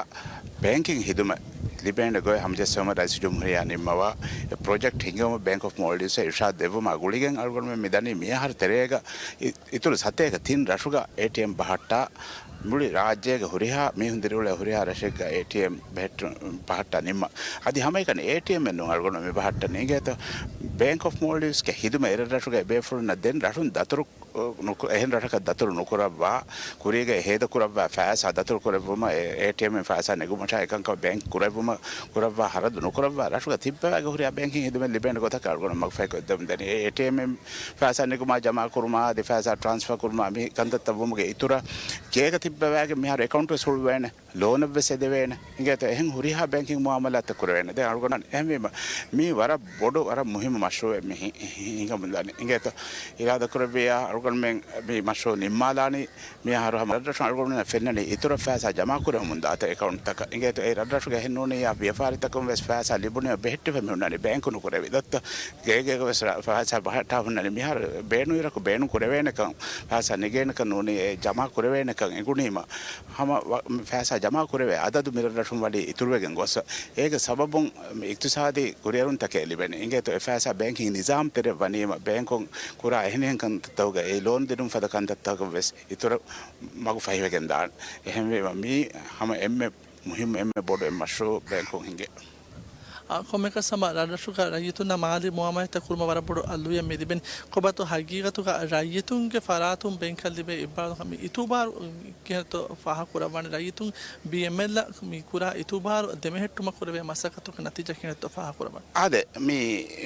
ބޭންކިން ހިދުމަތް ލިބޭނެ ގޮތް ހަމަޖެއްސެވުމަށް ރައީސުލްޖުމްހޫރިއްޔާ ނިންމަވާ، އެ ޕްރޮޖެކްޓް ހިންގެވުމަށް ބޭންކް އޮފް މޯލްޑިވްސް އިރްޝާދް ދެއްވުމާ ގުޅިގެން އަޅުގަނޑުމެން މި ދަނީ މިއަހަރު ތެރޭގަ އި-، އިތުރު ސަތޭކަ ތިން ރަށުގަ އޭޓީއެމް ބަހައްޓާ، މުޅި ރާއްޖޭގެ ހުރިހާ މީހުން ދިރިއުޅޭ ހުރިހާ ރަށެއްގަ އޭޓީއެމް ބެހެއްޓު-، ބަހައްޓާ ނިންމަ. އަދި ހަމައެކަނި އޭޓީއެމް އެއް ނޫން އަޅުގަނޑު މި ބަހައްޓަނީ. އިނގޭތޯ، ބޭންކް އޮފް މޯލްޑިވްސްގެ ހިދުމަތް އެރަށްރަށުގެ ބޭފުޅުންނަށް ދެން ރަށުން ދަތުރު، ނުކު-، އެހެން ރަށަކަށް ދަތުރު ނުކުރައްވާ، ކުރީގައި ހޭދަކުރައްވާ ފައިސާ ދަތުރު ކުރެއްވުމަށް، އެ-، އޭޓީއެމް ފައިސާ ނެގުމަށާ އެކަންކަމަށް ބޭންކް ކުރެއްވުމަށް، ކުރައްވާ ހަރަދު ނުކުރައްވާ، ރަށުގަ ތިއްބަވާގެ ހުރިހާ ބޭންކިން ހިދުމަތް ލިބޭނެ ގޮތަކަށް އަޅުގަނޑު މަގުފަހި ކޮށްދެމުން ދަނީ. އެ އޭޓީއެމް ފައިސާ ނެގުމާ، ޖަމާ ކުރުމާ، އަދި ފައިސާ ޓްރާންސްފާ ކުރުމާ، މި ކަންތައްތައް ވުމުގެ އިތުރަށް ގޭގަ ތިއްބަވާގެން މިހާރު އެކައުންޓް ވެސް ހުޅުވޭނެ، ލޯނެއް ވެސް އެދެވޭނެ. އިނގޭތޯ، އެހެން ހުރިހާ ބޭންކިން މުއާމަލާތެއް ކުރެވޭނެ. ދެން އަޅުގަނޑު އެހެންވީމަ، މީ ވަރަށް ބޮޑު، ވަރަށް މުހިއްމު މަޝްރޫއެއް މި ހި-، ހި-، ހިނގަމުން ދާނީ. އިނގޭތޯ، އިރާދަކުރެއްވިއްޔާ އަޅުގަނޑުމެން މި މަޝްރޫއު ނިންމާލާނީ. މި އަހަރު ހަމަ ރަށްރަށުން އަޅުގަނޑުމެންނަށް ފެންނަނީ އިތުރަށް ފައިސާ ޖަމާކުރެވެމުން ދާތަން އެކައުންޓްތަކަށް. އިނގޭތޯ، އެ ރަށްރަށުގެ އެހެންނޫނިއްޔާ ވިޔަފާރިތަކުން ވެސް ފައިސާ ލިބުނީ ބެހެއްޓިފަ މި ހުންނަނީ ބޭންކު ނުކުރެވި. ދޮއްތޯ، ގޭގޭގަ ވެސް ރަ-، ފައިސާ ބަހައްޓާ ހުންނަނީ. މިހާރު ބޭނުން އިރަކު ބޭނުން ކުރެވޭނެކަން، ފައިސާ ނެގޭނެކަން ނޫނީ، އެ ޖަމާ ކުރެވޭނެކަން އެނގުނީމަ، ހަމަ ވަ-، ފައިސާ ޖަމާ ކުރެވޭ އަދަދު މި ރަށްރަށުން ވަނީ އިތުރުވެގެން ގޮސް، އޭގެ ސަބަބުން އިޤްތިޞާދީ ކުރިއެރުންތަކެއް ލިބެނީ. އިނގޭތޯ، އެ ފައިސާ ބޭންކިން ނިޒާމް ތެރެއަށް ވަނީމަ، ބޭންކުން ކުރާ އެހެނިހެން ކަންތައްތަކުގައި އެ ލޯން ދިނުން ފަދަ ކަންތައްތަކަށް ވެސް އިތުރަށް މަގު ފަހިވެގެން ދާނެ. އެހެންވީމަ، މީ ހަމަ އެންމެ މުހިއްމު، އެންމެ ބޮޑު އެއް މަޝްރޫއު ބޭންކުން ހިނގޭ. އާ، ކޮންމެއަކަސް ހަމަ ރަށްރަށުގަ ރައްޔިތުންނާ މާލީ މުއާމަލާތްތައް ކުރުމަށް ވަރަށް ބޮޑު އަލުވިޔަ މި ލިބެނީ. ކޮބާތޯ ހަގީގަތުގަ ރައްޔިތުންގެ ފަރާތުން ބޭންކަށް ލިބޭ އިއްބާރު މި އިތުބާރު ކިހިނެއްތޯ ފާހަގަކުރައްވާނެ؟ ރައްޔިތުން ބީއެމްއެލްއަށް މި ކުރާ އިތުބާރު ދެމެހެއްޓުމަށް ކުރެވޭ މަސައްކަތުގެ ނަތީޖާ ކިހިނެއްތޯ ފާހަގަކުރައްވާނެ؟ އާދެ، މި،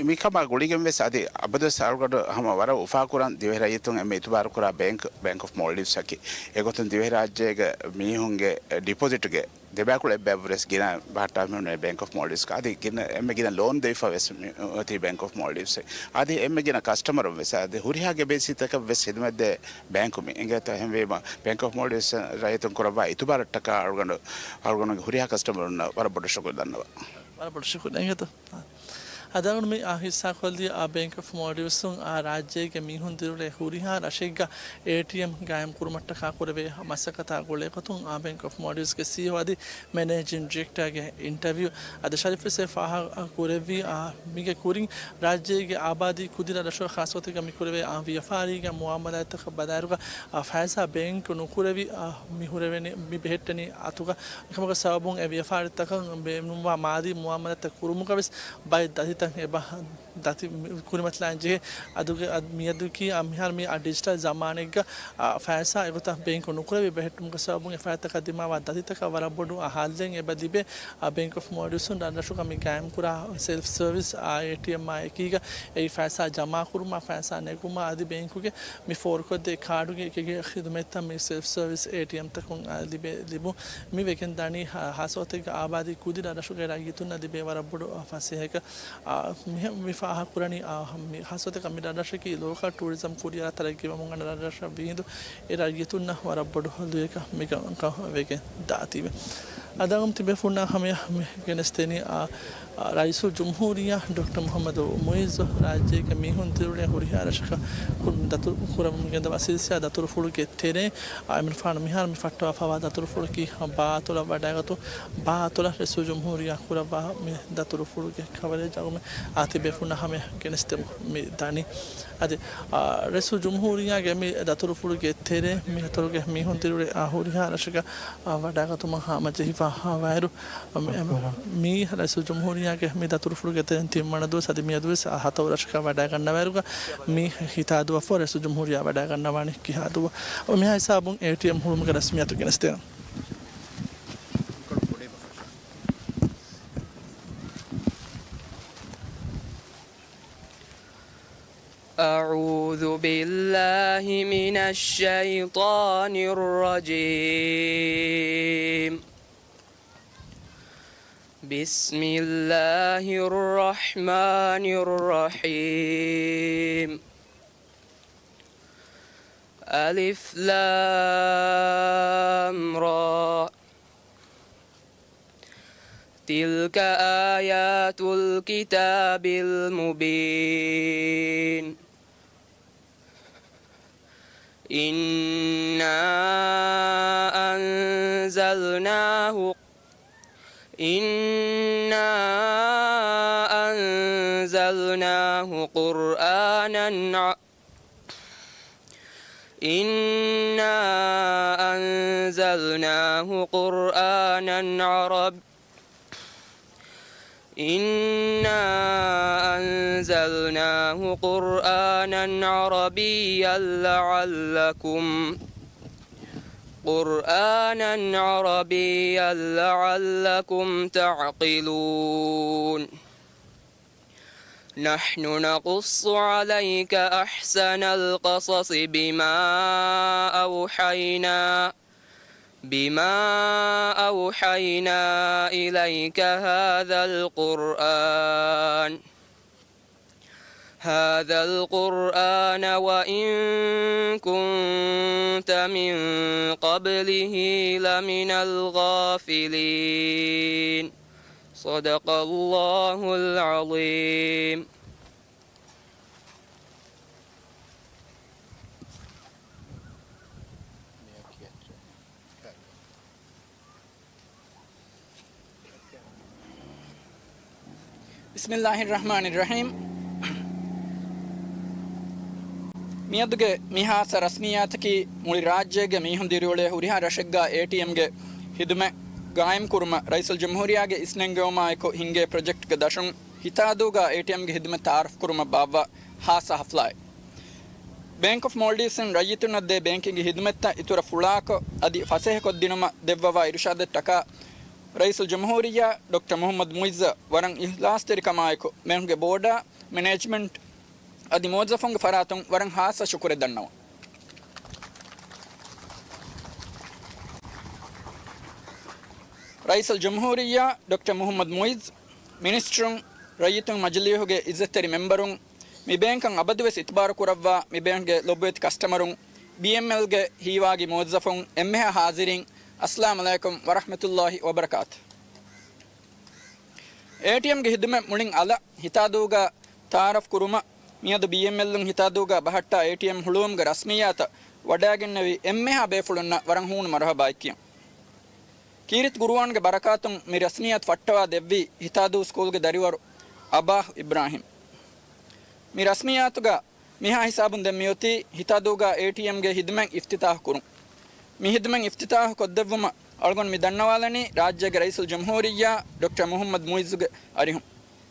މިކަމާ ގުޅިގެން ވެސް އަދި އަބަދުވެސް އަޅުގަނޑު ހަމަ ވަރަށް އުފާކުރަން ދިވެހިރައްޔިތުން އެންމެ އިތުބާރުކުރާ ބޭންކް، ބޭންކް އޮފް މޯލްޑިވްސް އަކީ. އެގޮތުން ދިވެހިރާއްޖޭގެ މީހުންގެ ޑިޕޮޒިޓްގެ ދެބައިކުޅަ އެއްބައިވުރެސް ގިނަ ބަހައްޓާ މިހުންނެ ބޭންކް އޮފް މޯލްޑިވްސް. އަދި ގިނަ، އެންމެ ގިނަ ލޯން ދެވިފަ ވެސް މި އޮތީ ބޭންކް އޮފް މޯލްޑިވްސް. އަދި އެންމެ ގިނަ ކަސްޓަމަރުން ވެސް އަދި ހުރިހާ ގެ ބޭސީތަކަށް ވެސް ހިދުމަތްދޭ ބޭންކު މި. އިނގޭތޯ، އެހެންވީމަ ބޭންކް އޮފް މޯލްޑިވްސް ރައްޔިތުން ކުރައްވާ އިތުބާރަށްޓަކާ އަޅުގަނޑު، އަޅުގަނޑުގެ ހުރިހާ ކަސްޓަމަރުންނަށް ވަރަށް ބޮޑަށް ޝުކުރު ދަންނަވަން. ވަރަށް ބޮޑަށް ޝުކުރު. އިނގޭތޯ. އަދި އަޅުގަނޑު މި އާ ހިއްސާކޮށްލީ އާ ބޭންކް އޮފް މޯލްޑިވްސުން އާ ރާއްޖޭގެ މީހުން ދިރިއުޅޭ ހުރިހާ ރަށެއްގަ އޭޓީއެމް ގާއިމް ކުރުމަށްޓަކާ ކުރެވޭ މަސައްކަތާ ގުޅޭގޮތުން އާ ބޭންކް އޮފް މޯލްޑިވްސްގެ ސީއީއޯ އަދި މެނޭޖިން ޑިރެކްޓަރގެ އިންޓަވިއު އަދި ޝަރީފް ވެސް އެ ފާހަގަ ކުރެއްވީ، އާ، މީގެ ކުރިން ރާއްޖޭގެ އާބާދީ ކުދި ރަށްރަށުގަ ޚާއްޞަ ގޮތެއްގަ މި ކުރެވޭ އާ ވިޔަފާރީގެ މުއާމަލާތްތަކަށް ބަލާއިރުގަ، އާ، ފައިސާ ބޭންކު ނުކުރެވި، އާ، މި ހުރެވެނީ، މި ބެހެއްޓެނީ އަތުގަ. އެކަމަކު ސަބަބުން އެ ވިޔަފާރިތަކަށް ބޭނުންވާ މާލީ މުއާމަލާތްތައް ކުރުމުގަ ވެސް ބައެއް ދަތިތައް އެބަ ދަތި މި-، ކުރިމަތިލާން ޖެހޭ. އަދުގެ އަދް-، މިއަދުގެ އަ، މިހާރު މި އަ، ޑިޖިޓަލް ޒަމާނެއްގަ، އަ، ފައިސާ އެގޮތަށް ބޭންކު ނުކުރެވި ބެހެއްޓުމުގެ ސަބަބުން އެ ފައިތަކަށް ދިމާވާ ދަތިތަކަށް ވަރަށް ބޮޑު، އަ، ހައްލެއް އެބަ ލިބޭ. އަ، ބޭންކް އޮފް މޯލްޑިވްސުން ރަށްރަށުގަ މި ގާއިމްކުރާ ސެލްފް ސަރވިސް، އާ، އޭޓީއެމްއާ އެކީގަ އެއީ ފައިސާ ޖަމާކުރުމާ، ފައިސާ ނެގުމާ އަދި ބޭންކުގެ މި ފޯރުކޮށްދޭ ކާޑުގެ އެކިގެ ޚިދުމަތްތައް މި ސެލްފް ސަރވިސް އޭޓީއެމްތަކުން، އާ، ލިބޭ، ލިބުން. މި ވެގެން ދަނީ ހާ-، ހާއްސަ ގޮތެއްގަ އާބާދީ ކުދި ރަށްރަށުގެ ރައްޔިތުންނަށް ލިބޭ ވަރަށް ބޮޑު، އާ، ފަސޭހައެއް. އާ، މިހެން މި ފާހަގަކުރަނީ، އާ، މި ހާއްސަ ގޮތެއްގަ މި ރަށްރަށަކީ ލޯކަލް ޓޫރިޒަމް ކުރިއަރާ ތަރައްގީވަމުން އަންނަ ރަށްރަށަށް ވީހިނދު އެ ރައްޔިތުންނަށް ވަރަށް ބޮޑު ހައްލުއެއް މި ކަންކަން ވެގެން ދާތީވެ. އަދި އަޅުގަނޑު ތިބޭފުޅުންނާ ހަމަޔަށް މި ގެނެސްދެނީ، އާ، އާ، ރައީސުލްޖުމްހޫރިއްޔާ ޑޮކްޓަރ މުޙައްމަދު މުޢިއްޒު ރާއްޖޭގެ މީހުން ދިރިއުޅޭ ހުރިހާ ރަށަކަށް ކުރި-، ދަތުރު ކުރަމުން ގެންދަވާ ސިލްސިލާ ދަތުރުފުޅުގެ ތެރޭ، އާ، އެމިން ފާނު މިހާރު މި ފައްޓަވާފައިވާ ދަތުރުފުޅަކީ ބާއަތޮޅަށް ވަޑައިގަތު، ބާއަތޮޅަށް ރައީސުލްޖުމްހޫރިއްޔާ ކުރައްވާ މި ދަތުރުފުޅުގެ ކަވަރޭޖް އަޅުގަނޑު އާ ތިބޭފުޅުންނާ ހަމަޔަށް ގެނެސްދެމުން މި ދަނީ. އަދި، އާ، ރައީސުލްޖުމްހޫރިއްޔާގެ މި ދަތުރުފުޅުގެ ތެރޭ މި އަތޮޅުގެ މީހުން ދިރިއުޅޭ، އާ، ހުރިހާ ރަށަކަށް، އާ، ވަޑައިގަތުމަށް ހަމަޖެހިފަ ވާއިރު، އަ، މި، މި ރައީސުލްޖުމްހޫރިއްޔާގެ މި ދަތުރުފުޅުގެ ތެރެއިން ތިންވަނަ ދުވަސް އަދި މިއަދުވެސް އަ، ހަތަރު ރަށަކަށް ވަޑައިގަންނަވާއިރުގަ މި ހިތާދުވަފަ ރައީސުލްޖުމްހޫރިއްޔާ ވަޑައިގަންނަވާނީ ކިހާ ދުވަ. މިހާ ހިސާބުން އޭޓީއެމް ހުޅުމުގެ ރަސްމިއްޔާތު ގެނެސްދޭނަން. أعوذ بالله من الشيطان الرجيم. بسم الله الرحمن الرحيم. ألف لام را. تلك آيات الكتاب المبين. إنا أنزلناه إنا أنزلناه قرآنا ع- إنا أنزلناه قرآنا عرب إنا أنزلناه قرآنا عربيا لعلكم قرآنا عربيا لعلكم تعقلون. نحن نقص عليك أحسن القصص بما أوحينا بما أوحينا إليك هذا القرآن هذا القرآن وإن كنت من قبله لمن الغافلين. صدق الله العظيم. بسم الله الرحمن الرحيم. މިއަދުގެ މި ހާއްސަ ރަސްމިއްޔާތަކީ މުޅި ރާއްޖޭގެ މީހުން ދިރިއުޅޭ ހުރިހާ ރަށެއްގަ އޭޓީއެމްގެ ހިދުމަތް ގާއިމްކުރުމަށް ރައީސުލްޖުމްހޫރިއްޔާގެ އިސްނެންގެވުމާއެކު ހިންގޭ ޕްރޮޖެކްޓްގެ ދަށުން ހިތާދޫގަ އޭޓީއެމްގެ ހިދުމަތް ތައާރަފްކުރުމަށް ބާއްވާ ހާއްސަ ހަފްލާއެއް. ބޭންކް އޮފް މޯލްޑިވްސްއިން ރައްޔިތުންނަށް ދޭ ބޭންކިންގ ހިދުމަތްތައް އިތުރަށް ފުޅާކޮށް، އަދި ފަސޭހަކޮށްދިނުމަށް ދެއްވަވާ އިރުޝާދަށްޓަކާ ރައީސުލްޖުމްހޫރިއްޔާ ޑޮކްޓަރ މުހައްމަދު މުއިއްޒަށް ވަރަށް އިހްލާސްތެރިކަމާއެކު ބޭންކްގެ ބޯޑާ، މެނޭޖްމަންޓް އަދި މުވައްޒަފުންގެ ފަރާތުން ވަރަށް ހާއްސަ ޝުކުރެއް ދަންނަވަން. ރައީސުލްޖުމްހޫރިއްޔާ ޑޮކްޓަރ މުހައްމަދު މުއިއްޒު، މިނިސްޓަރުން، ރައްޔިތުން، މަޖިލީހުގެ އިއްޒަތްތެރި މެމްބަރުން، މި ބޭންކަށް އަބަދުވެސް އިތުބާރު ކުރައްވާ މި ބޭންކްގެ ލޮބުވެތި ކަސްޓަމަރުން، ބީއެމްއެލްގެ ހީވާގި މުވައްޒަފުން، އެންމެހާ ހާޒިރީން، އައްސަލާމް ޢަލައިކުމް ވަރަޙްމަތުﷲި ވަބަރަކާތު. އޭޓީއެމްގެ ހިދުމަތް މުޅިން އަލަށް ހިތާދޫގަ ތައާރަފް ކުރުމަށް މިއަދު ބީއެމްއެލުން ހިތާދޫގަ ބަހައްޓާ އޭޓީއެމް ހުޅުވުމުގެ ރަސްމިއްޔާތަށް ވަޑައިގެންނެވި އެންމެހާ ބޭފުޅުންނަށް ވަރަށް ހޫނު މަރުޙަބާއެއް ކިޔަން. ކީރިތި ޤުރުއާންގެ ބަރަކާތުން މި ރަސްމިއްޔާތު ފައްޓަވާ ދެއްވީ ހިތާދޫ ސްކޫލްގެ ދަރިވަރު އަބާހް އިބްރާހިމް. މި ރަސްމިއްޔާތުގަ މިހާ ހިސާބުން ދެން މިއޮތީ ހިތާދޫގަ އޭޓީއެމްގެ ހިދުމަތް އިފްތިތާޙު ކުރުން. މި ހިދުމަތް އިފްތިތާޙު ކޮށްދެއްވުމަށް އަޅުގަނޑު މި ދަންނަވާލަނީ ރާއްޖޭގެ ރައީސުލްޖުމްހޫރިއްޔާ ޑޮކްޓަރ މުހައްމަދު މުއިއްޒުގެ އަރިހުން.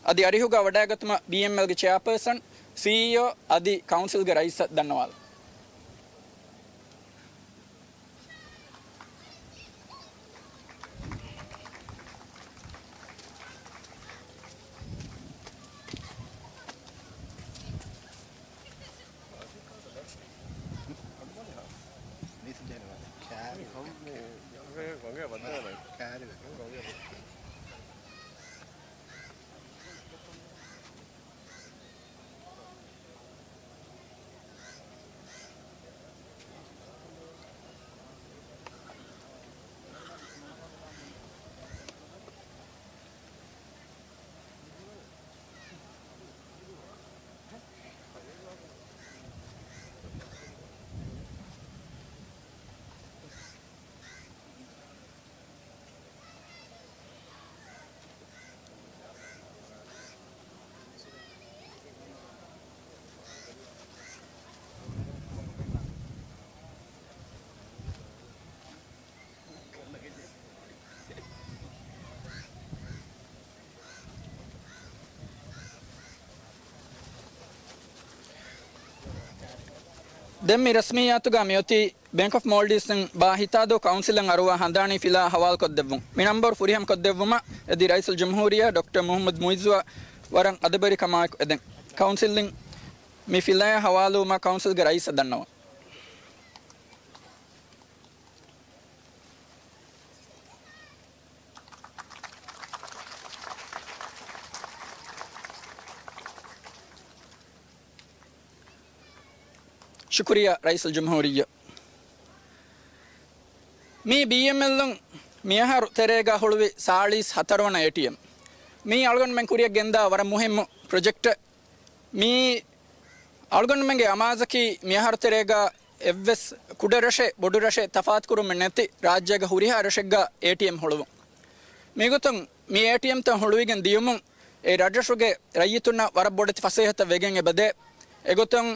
އަދި އަރިހުގަ ވަޑައިގަތުމަށް ބީއެމްއެލްގެ ޗެއާޕާސަން، ސީއީއޯ އަދި ކައުންސިލްގެ ރައީސަށް ދަންނަވާލަން. ދެން މި ރަސްމިއްޔާތުގަ މިއޮތީ ބޭންކް އޮފް މޯލްޑިވްސްއިން ބާ ހިތާދޫ ކައުންސިލަށް އަރުވާ ހަނދާނީ ފިލާ ހަވާލުކޮށްދެއްވުން. މި ނަންބަރު ފުރިހަމަކޮށްދެއްވުމަށް އެދި ރައީސުލްޖުމްހޫރިއްޔާ ޑޮކްޓަރ މުހައްމަދު މުއިއްޒުއަށް ވަރަށް އަދަބުވެރިކަމާއެކު އެދެން. ކައުންސިލްއިން މި ފިލާ ހަވާލުވުމަށް ކައުންސިލްގެ ރައީސަށް ދަންނަވަން. ޝުކުރިއްޔާ ރައީސުލްޖުމްހޫރިއްޔާ. މީ ބީއެމްއެލުން މިއަހަރު ތެރޭގަ ހުޅުވި ސާޅީސް ހަތަރު ވަނަ އޭޓީއެމް. މީ އަޅުގަނޑުމެން ކުރިއަށް ގެންދާ ވަރަށް މުހިއްމު ޕްރޮޖެކްޓެއް. މީ އަޅުގަނޑުމެންގެ އަމާޒަކީ މިއަހަރު ތެރޭގަ އެއްވެސް ކުޑަ ރަށެއް ބޮޑު ރަށެއް ތަފާތުކުރުމެއް ނެތި ރާއްޖޭގަ ހުރިހާ ރަށެއްގަ އޭޓީއެމް ހުޅުވުން. މިގޮތުން މި އޭޓީއެމްތައް ހުޅުވިގެން ދިޔުމުން އެ ރަށްރަށުގެ ރައްޔިތުންނަށް ވަރަށް ބޮޑެތި ފަސޭހަތައް ވެގެން އެބަދޭ. އެގޮތުން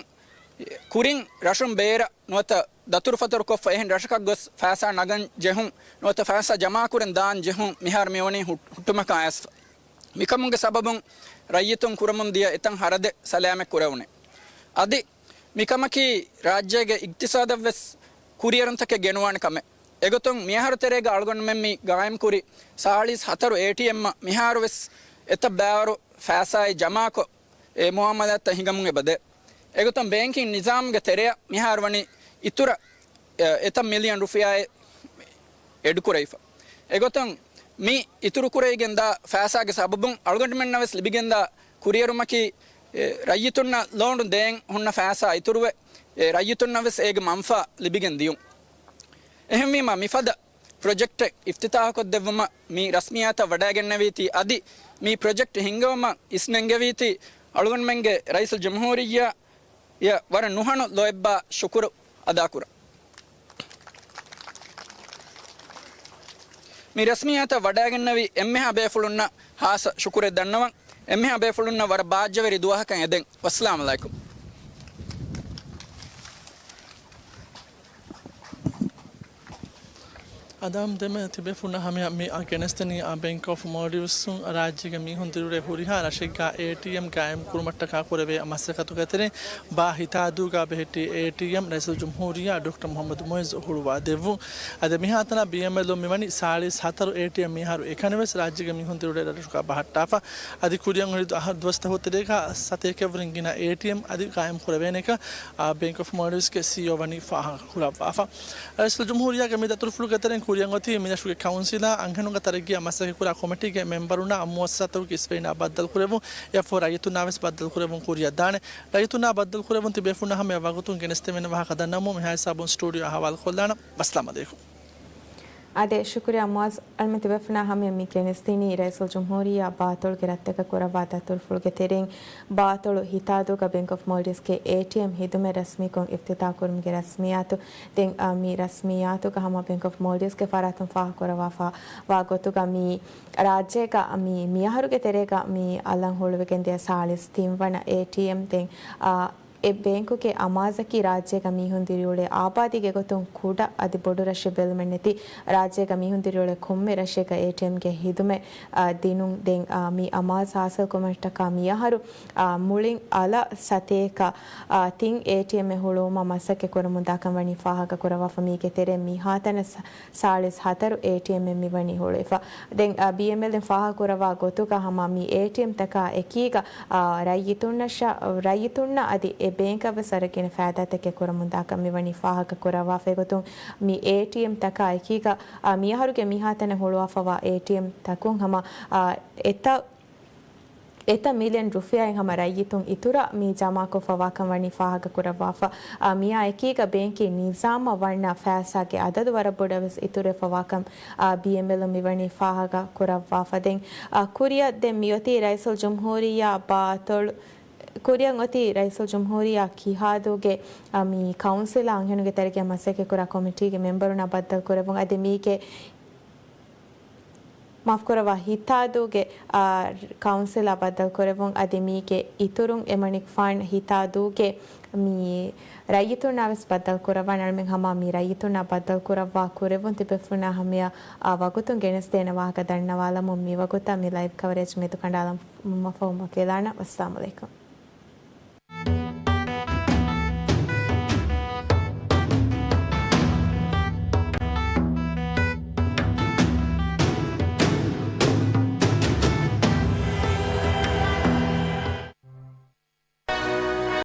ކުރިން ރަށުން ބޭރަށް ނުވަތަ ދަތުރުފަތުރު ކޮށްފަ އެހެން ރަށަކަށް ގޮސް ފައިސާ ނަގަން ޖެހުން ނުވަތަ ފައިސާ ޖަމާކުރަން ދާން ޖެހުން މިހާރު މިވަނީ ހު-، ހުއްޓުމަކަށް އައިސްފަ. މިކަމުގެ ސަބަބުން ރައްޔިތުން ކުރަމުން ދިޔަ އެތައް ހަރަދެއް ސަލާމަތް ކުރެވުނެ. އަދި މިކަމަކީ ރާއްޖޭގެ އިގްތިސާދަށްވެސް ކުރިއެރުންތަކެއް ގެނުވާނެ ކަމެއް. އެގޮތުން މިއަހަރު ތެރޭގަ އަޅުގަނޑުމެން މި ގާއިމްކުރި ސާޅީސް ހަތަރު އޭޓީއެމްއަށް މިހާރުވެސް އެތައް ބައިވަރު ފައިސާއެއް ޖަމާކޮށް، އެ މުއާމަލާތްތައް ހިނގަމުން އެބަދޭ. އެގޮތުން ބޭންކިން ނިޒާމުގެ ތެރެއަށް މިހާރު ވަނީ އިތުރަށް، އެ، އެތައް މިލިއަން ރުފިޔާއެއް އެޑުކުރެވިފަ. އެގޮތުން މި އިތުރުކުރެވިގެންދާ ފައިސާގެ ސަބަބުން އަޅުގަނޑުމެންނަށް ވެސް ލިބިގެންދާ ކުރިއެރުމަކީ، އެ، ރައްޔިތުންނަށް ލޯނު ދޭން ހުންނަ ފައިސާ އިތުރުވެ، އެ، ރައްޔިތުންނަށް ވެސް އޭގެ މަންފާ ލިބިގެން ދިޔުން. އެހެންވީމަ މިފަދަ ޕްރޮޖެކްޓެއް އިފްތިތާހުކޮށްދެއްވުމަށް މި ރަސްމިއްޔާތަށް ވަޑައިގެންނެވީތީ އަދި މި ޕްރޮޖެކްޓް ހިންގެވުމަށް އިސްނެންގެވީތީ އަޅުގަނޑުމެންގެ ރައީސުލްޖުމްހޫރިއްޔާ އަށް ވަރަށް ނުހަނު ލޯތްބާ ޝުކުރު އަދާކުރަން. މި ރަސްމިއްޔާތަށް ވަޑައިގެންނެވި އެންމެހާ ބޭފުޅުންނަށް ހާއްސަ ޝުކުރެއް ދަންނަވަން. އެންމެހާ ބޭފުޅުންނަށް ވަރަށް ބާއްޖަވެރި ދުވަހަކަށް އެދެން. ވައްސަލާމް ޢަލައިކުމް. އަދާމް ދެމެ ތިބޭފުޅުންނާ ހަމަޔަށް މި ގެނެސްދެނީ އާ ބޭންކް އޮފް މޯލްޑިވްސުން ރާއްޖޭގެ މީހުން ދިރިއުޅޭ ހުރިހާ ރަށެއްގަ އޭޓީއެމް ގާއިމް ކުރުމަށްޓަކާ ކުރެވޭ މަސައްކަތުގެ ތެރެއިން ބާ ހިތާދޫގަ ބެހެއްޓި އޭޓީއެމް ރައީސުލްޖުމްހޫރިއްޔާ ޑޮކްޓަރ މުޙައްމަދު މުޢިއްޒު ހުޅުވާ ދެއްވުން. އަދި މިހާތަނަށް ބީއެމްއެލުން މިވަނީ ސާޅީސް ހަތަރު އޭޓީއެމް މިހާރު އެކަނިވެސް ރާއްޖޭގެ މީހުން ދިރިއުޅޭ ރަށްރަށުގަ ބަހައްޓާފަ. އަދި ކުރިއަށް އޮތް ދުވަސް ދަހު ތެރޭގަ ސަތޭކައަށްވުރެން ގިނަ އޭޓީއެމް އަދި ގާއިމް ކުރެވޭނެކަން އާ ބޭންކް އޮފް މޯލްޑިވްސްގެ ސީއީއޯ ވަނީ ފާހަގަ ކުރައްވާފަ. ރައީސުލްޖުމްހޫރިއްޔާގެ މި ދަތުރުފުޅުގެ ތެރެއިން ކުރިއަށް އޮތީ މިރަށުގެ ކައުންސިލާ، އަންހެނުންގެ ތަރައްގީއާ މަސައްކަތްކުރާ ކޮމިޓީގެ މެމްބަރުންނާ މުއައްސަސާތަކުގެ އިސްވެރިންނާ ބައްދަލުކުރެވުން، އެއަށްފަހު ރައްޔިތުންނާ ވެސް ބައްދަލުކުރެވުން ކުރިއަށް ދާނެ. ރައްޔިތުންނާ ބައްދަލުކުރެވުން ތިބޭފުޅުންނާ ހަމަޔަށް ވަގުތުން ގެނެސްދެވޭނެ ވާހަކަ ދަންނަވަމުން މިހާ ހިސާބުން ސްޓޫޑިއޯއާ ހަވާލުކޮށްލާނަން. ވައްސަލާމް ޢަލައިކުމް. އާދެ، ޝުކުރިއްޔާ މުއައްޒަ. އަޅުމެން ތިބޭފުޅުންނާ ހަމަޔަށް މި ގެނެސްދިނީ ރައީސުލްޖުމްހޫރިއްޔާ ބާތޮޅުގެ ރަށްތަކަށް ކުރައްވާ ދަތުރުފުޅުގެ ތެރެއިން ބާތޮޅު ހިތާދޫގަ ބޭންކް އޮފް މޯލްޑިވްސްގެ އޭޓީއެމް ހިދުމަތް ރަސްމީކޮށް އިފްތިތާހު ކުރުމުގެ ރަސްމިއްޔާތު. ދެން، އާ، މި ރަސްމިއްޔާތުގަ ހަމަ ބޭންކް އޮފް މޯލްޑިވްސްގެ ފަރާތުން ފާހަގަކުރައްވާފަ ވާ ގޮތުގަ މި ރާއްޖޭގަ މި، މިއަހަރުގެ ތެރޭގަ މި އަލަށް ހުޅުވިގެންދިޔަ ސާޅީސް ތިން ވަނަ އޭޓީއެމް. ދެން، އާ، އެ ބޭންކުގެ އަމާޒަކީ ރާއްޖޭގަ މީހުން ދިރިއުޅޭ އާބާދީގެ ގޮތުން ކުޑަ އަދި ބޮޑު ރަށެއް ބެލުމެއް ނެތި ރާއްޖޭގަ މީހުން ދިރިއުޅޭ ކޮންމެ ރަށެއްގަ އޭޓީއެމްގެ ހިދުމަތް، އާ، ދިނުން. ދެން، އާ، މި އަމާޒު ހާސިލްކުރުމަށްޓަކާ މިއަހަރު، އާ، މުޅިން އަލަށް ސަތޭކަ، އާ، ތިން އޭޓީއެމްއެއް ހުޅުވުމަށް މަސައްކަތް ކުރަމުންދާކަން ވަނީ ފާހަގަކުރައްވާފަ. މީގެ ތެރެއިން މިހާތަނަށް ސަ-، ސާޅީސް ހަތަރު އޭޓީއެމްއެއް މިވަނީ ހުޅުވިފަ. ދެން، އާ، ބީއެމްއެލްއިން ފާހަގަކުރައްވާ ގޮތުގަ ހަމަ މި އޭޓީއެމްތަކާ އެކީގަ، އާ، ރައްޔިތުންނަށް، ރައްޔިތުންނަށް އަދި އެ ބޭންކަށްވެސް ވަރަށް ގިނަ ފައިދާތަކެއް ކުރަމުންދާކަން މިވަނީ ފާހަގަކުރައްވާފަ. އެގޮތުން މި އޭޓީއެމްތަކާ އެކީގަ، އާ، މިއަހަރުގެ މިހާތަނަށް ހުޅުވާފަވާ އޭޓީއެމްތަކުން ހަމަ، އާ، އެތައް އެތައް މިލިއަން ރުފިޔާއެއް ހަމަ ރައްޔިތުން އިތުރަށް މި ޖަމާކޮށްފަވާކަން ވަނީ ފާހަގަކުރައްވާފަ. އާ، މިއާ އެކީގަ ބޭންކީ ނިޒާމަށް ވަންނަ ފައިސާގެ އަދަދު ވަރަށް ބޮޑަށް ވެސް އިތުރުވެފަވާކަން، އާ، ބީއެމްއެލްއިން މިވަނީ ފާހަގަކުރައްވާފަ. ދެން، އާ، ކުރިއަށް ދެން މިއޮތީ ރައީސުލްޖުމްހޫރިއްޔާ ބާތޮޅު، ކުރިއަށް އޮތީ ރައީސުލްޖުމްހޫރިއްޔާ ކިހާދޫގެ، އާ، މި ކައުންސިލާ އަންހެނުންގެ ތަރައްގީ މަސައްކަތްކުރާ ކޮމިޓީގެ މެމްބަރުންނާ ބައްދަލުކުރެވުން. އަދި މީގެ މާފްކުރައްވާ، ހިތާދޫގެ، އާ، ކައުންސިލާ ބައްދަލުކުރެވުން. އަދި މީގެ އިތުރުން އެމަނިކުފާން ހިތާދޫގެ މި ރައްޔިތުންނާ ވެސް ބައްދަލުކުރައްވާނެ. އަޅުމެން ހަމަ މި ރައްޔިތުންނާ ބައްދަލުކުރައްވާ ކުރެވުން ތިބޭފުޅުންނާ ހަމަޔަށް، އާ، ވަގުތުން ގެނެސްދޭނެ ވާހަކަ ދަންނަވާލަމުން މިވަގުތަށް މި ލައިވް ކަވަރޭޖް މެދުކަނޑާލަމުން މަފަހުން ވަކިވެލާނަން. ވައްސަލާމް ޢަލައިކުމް.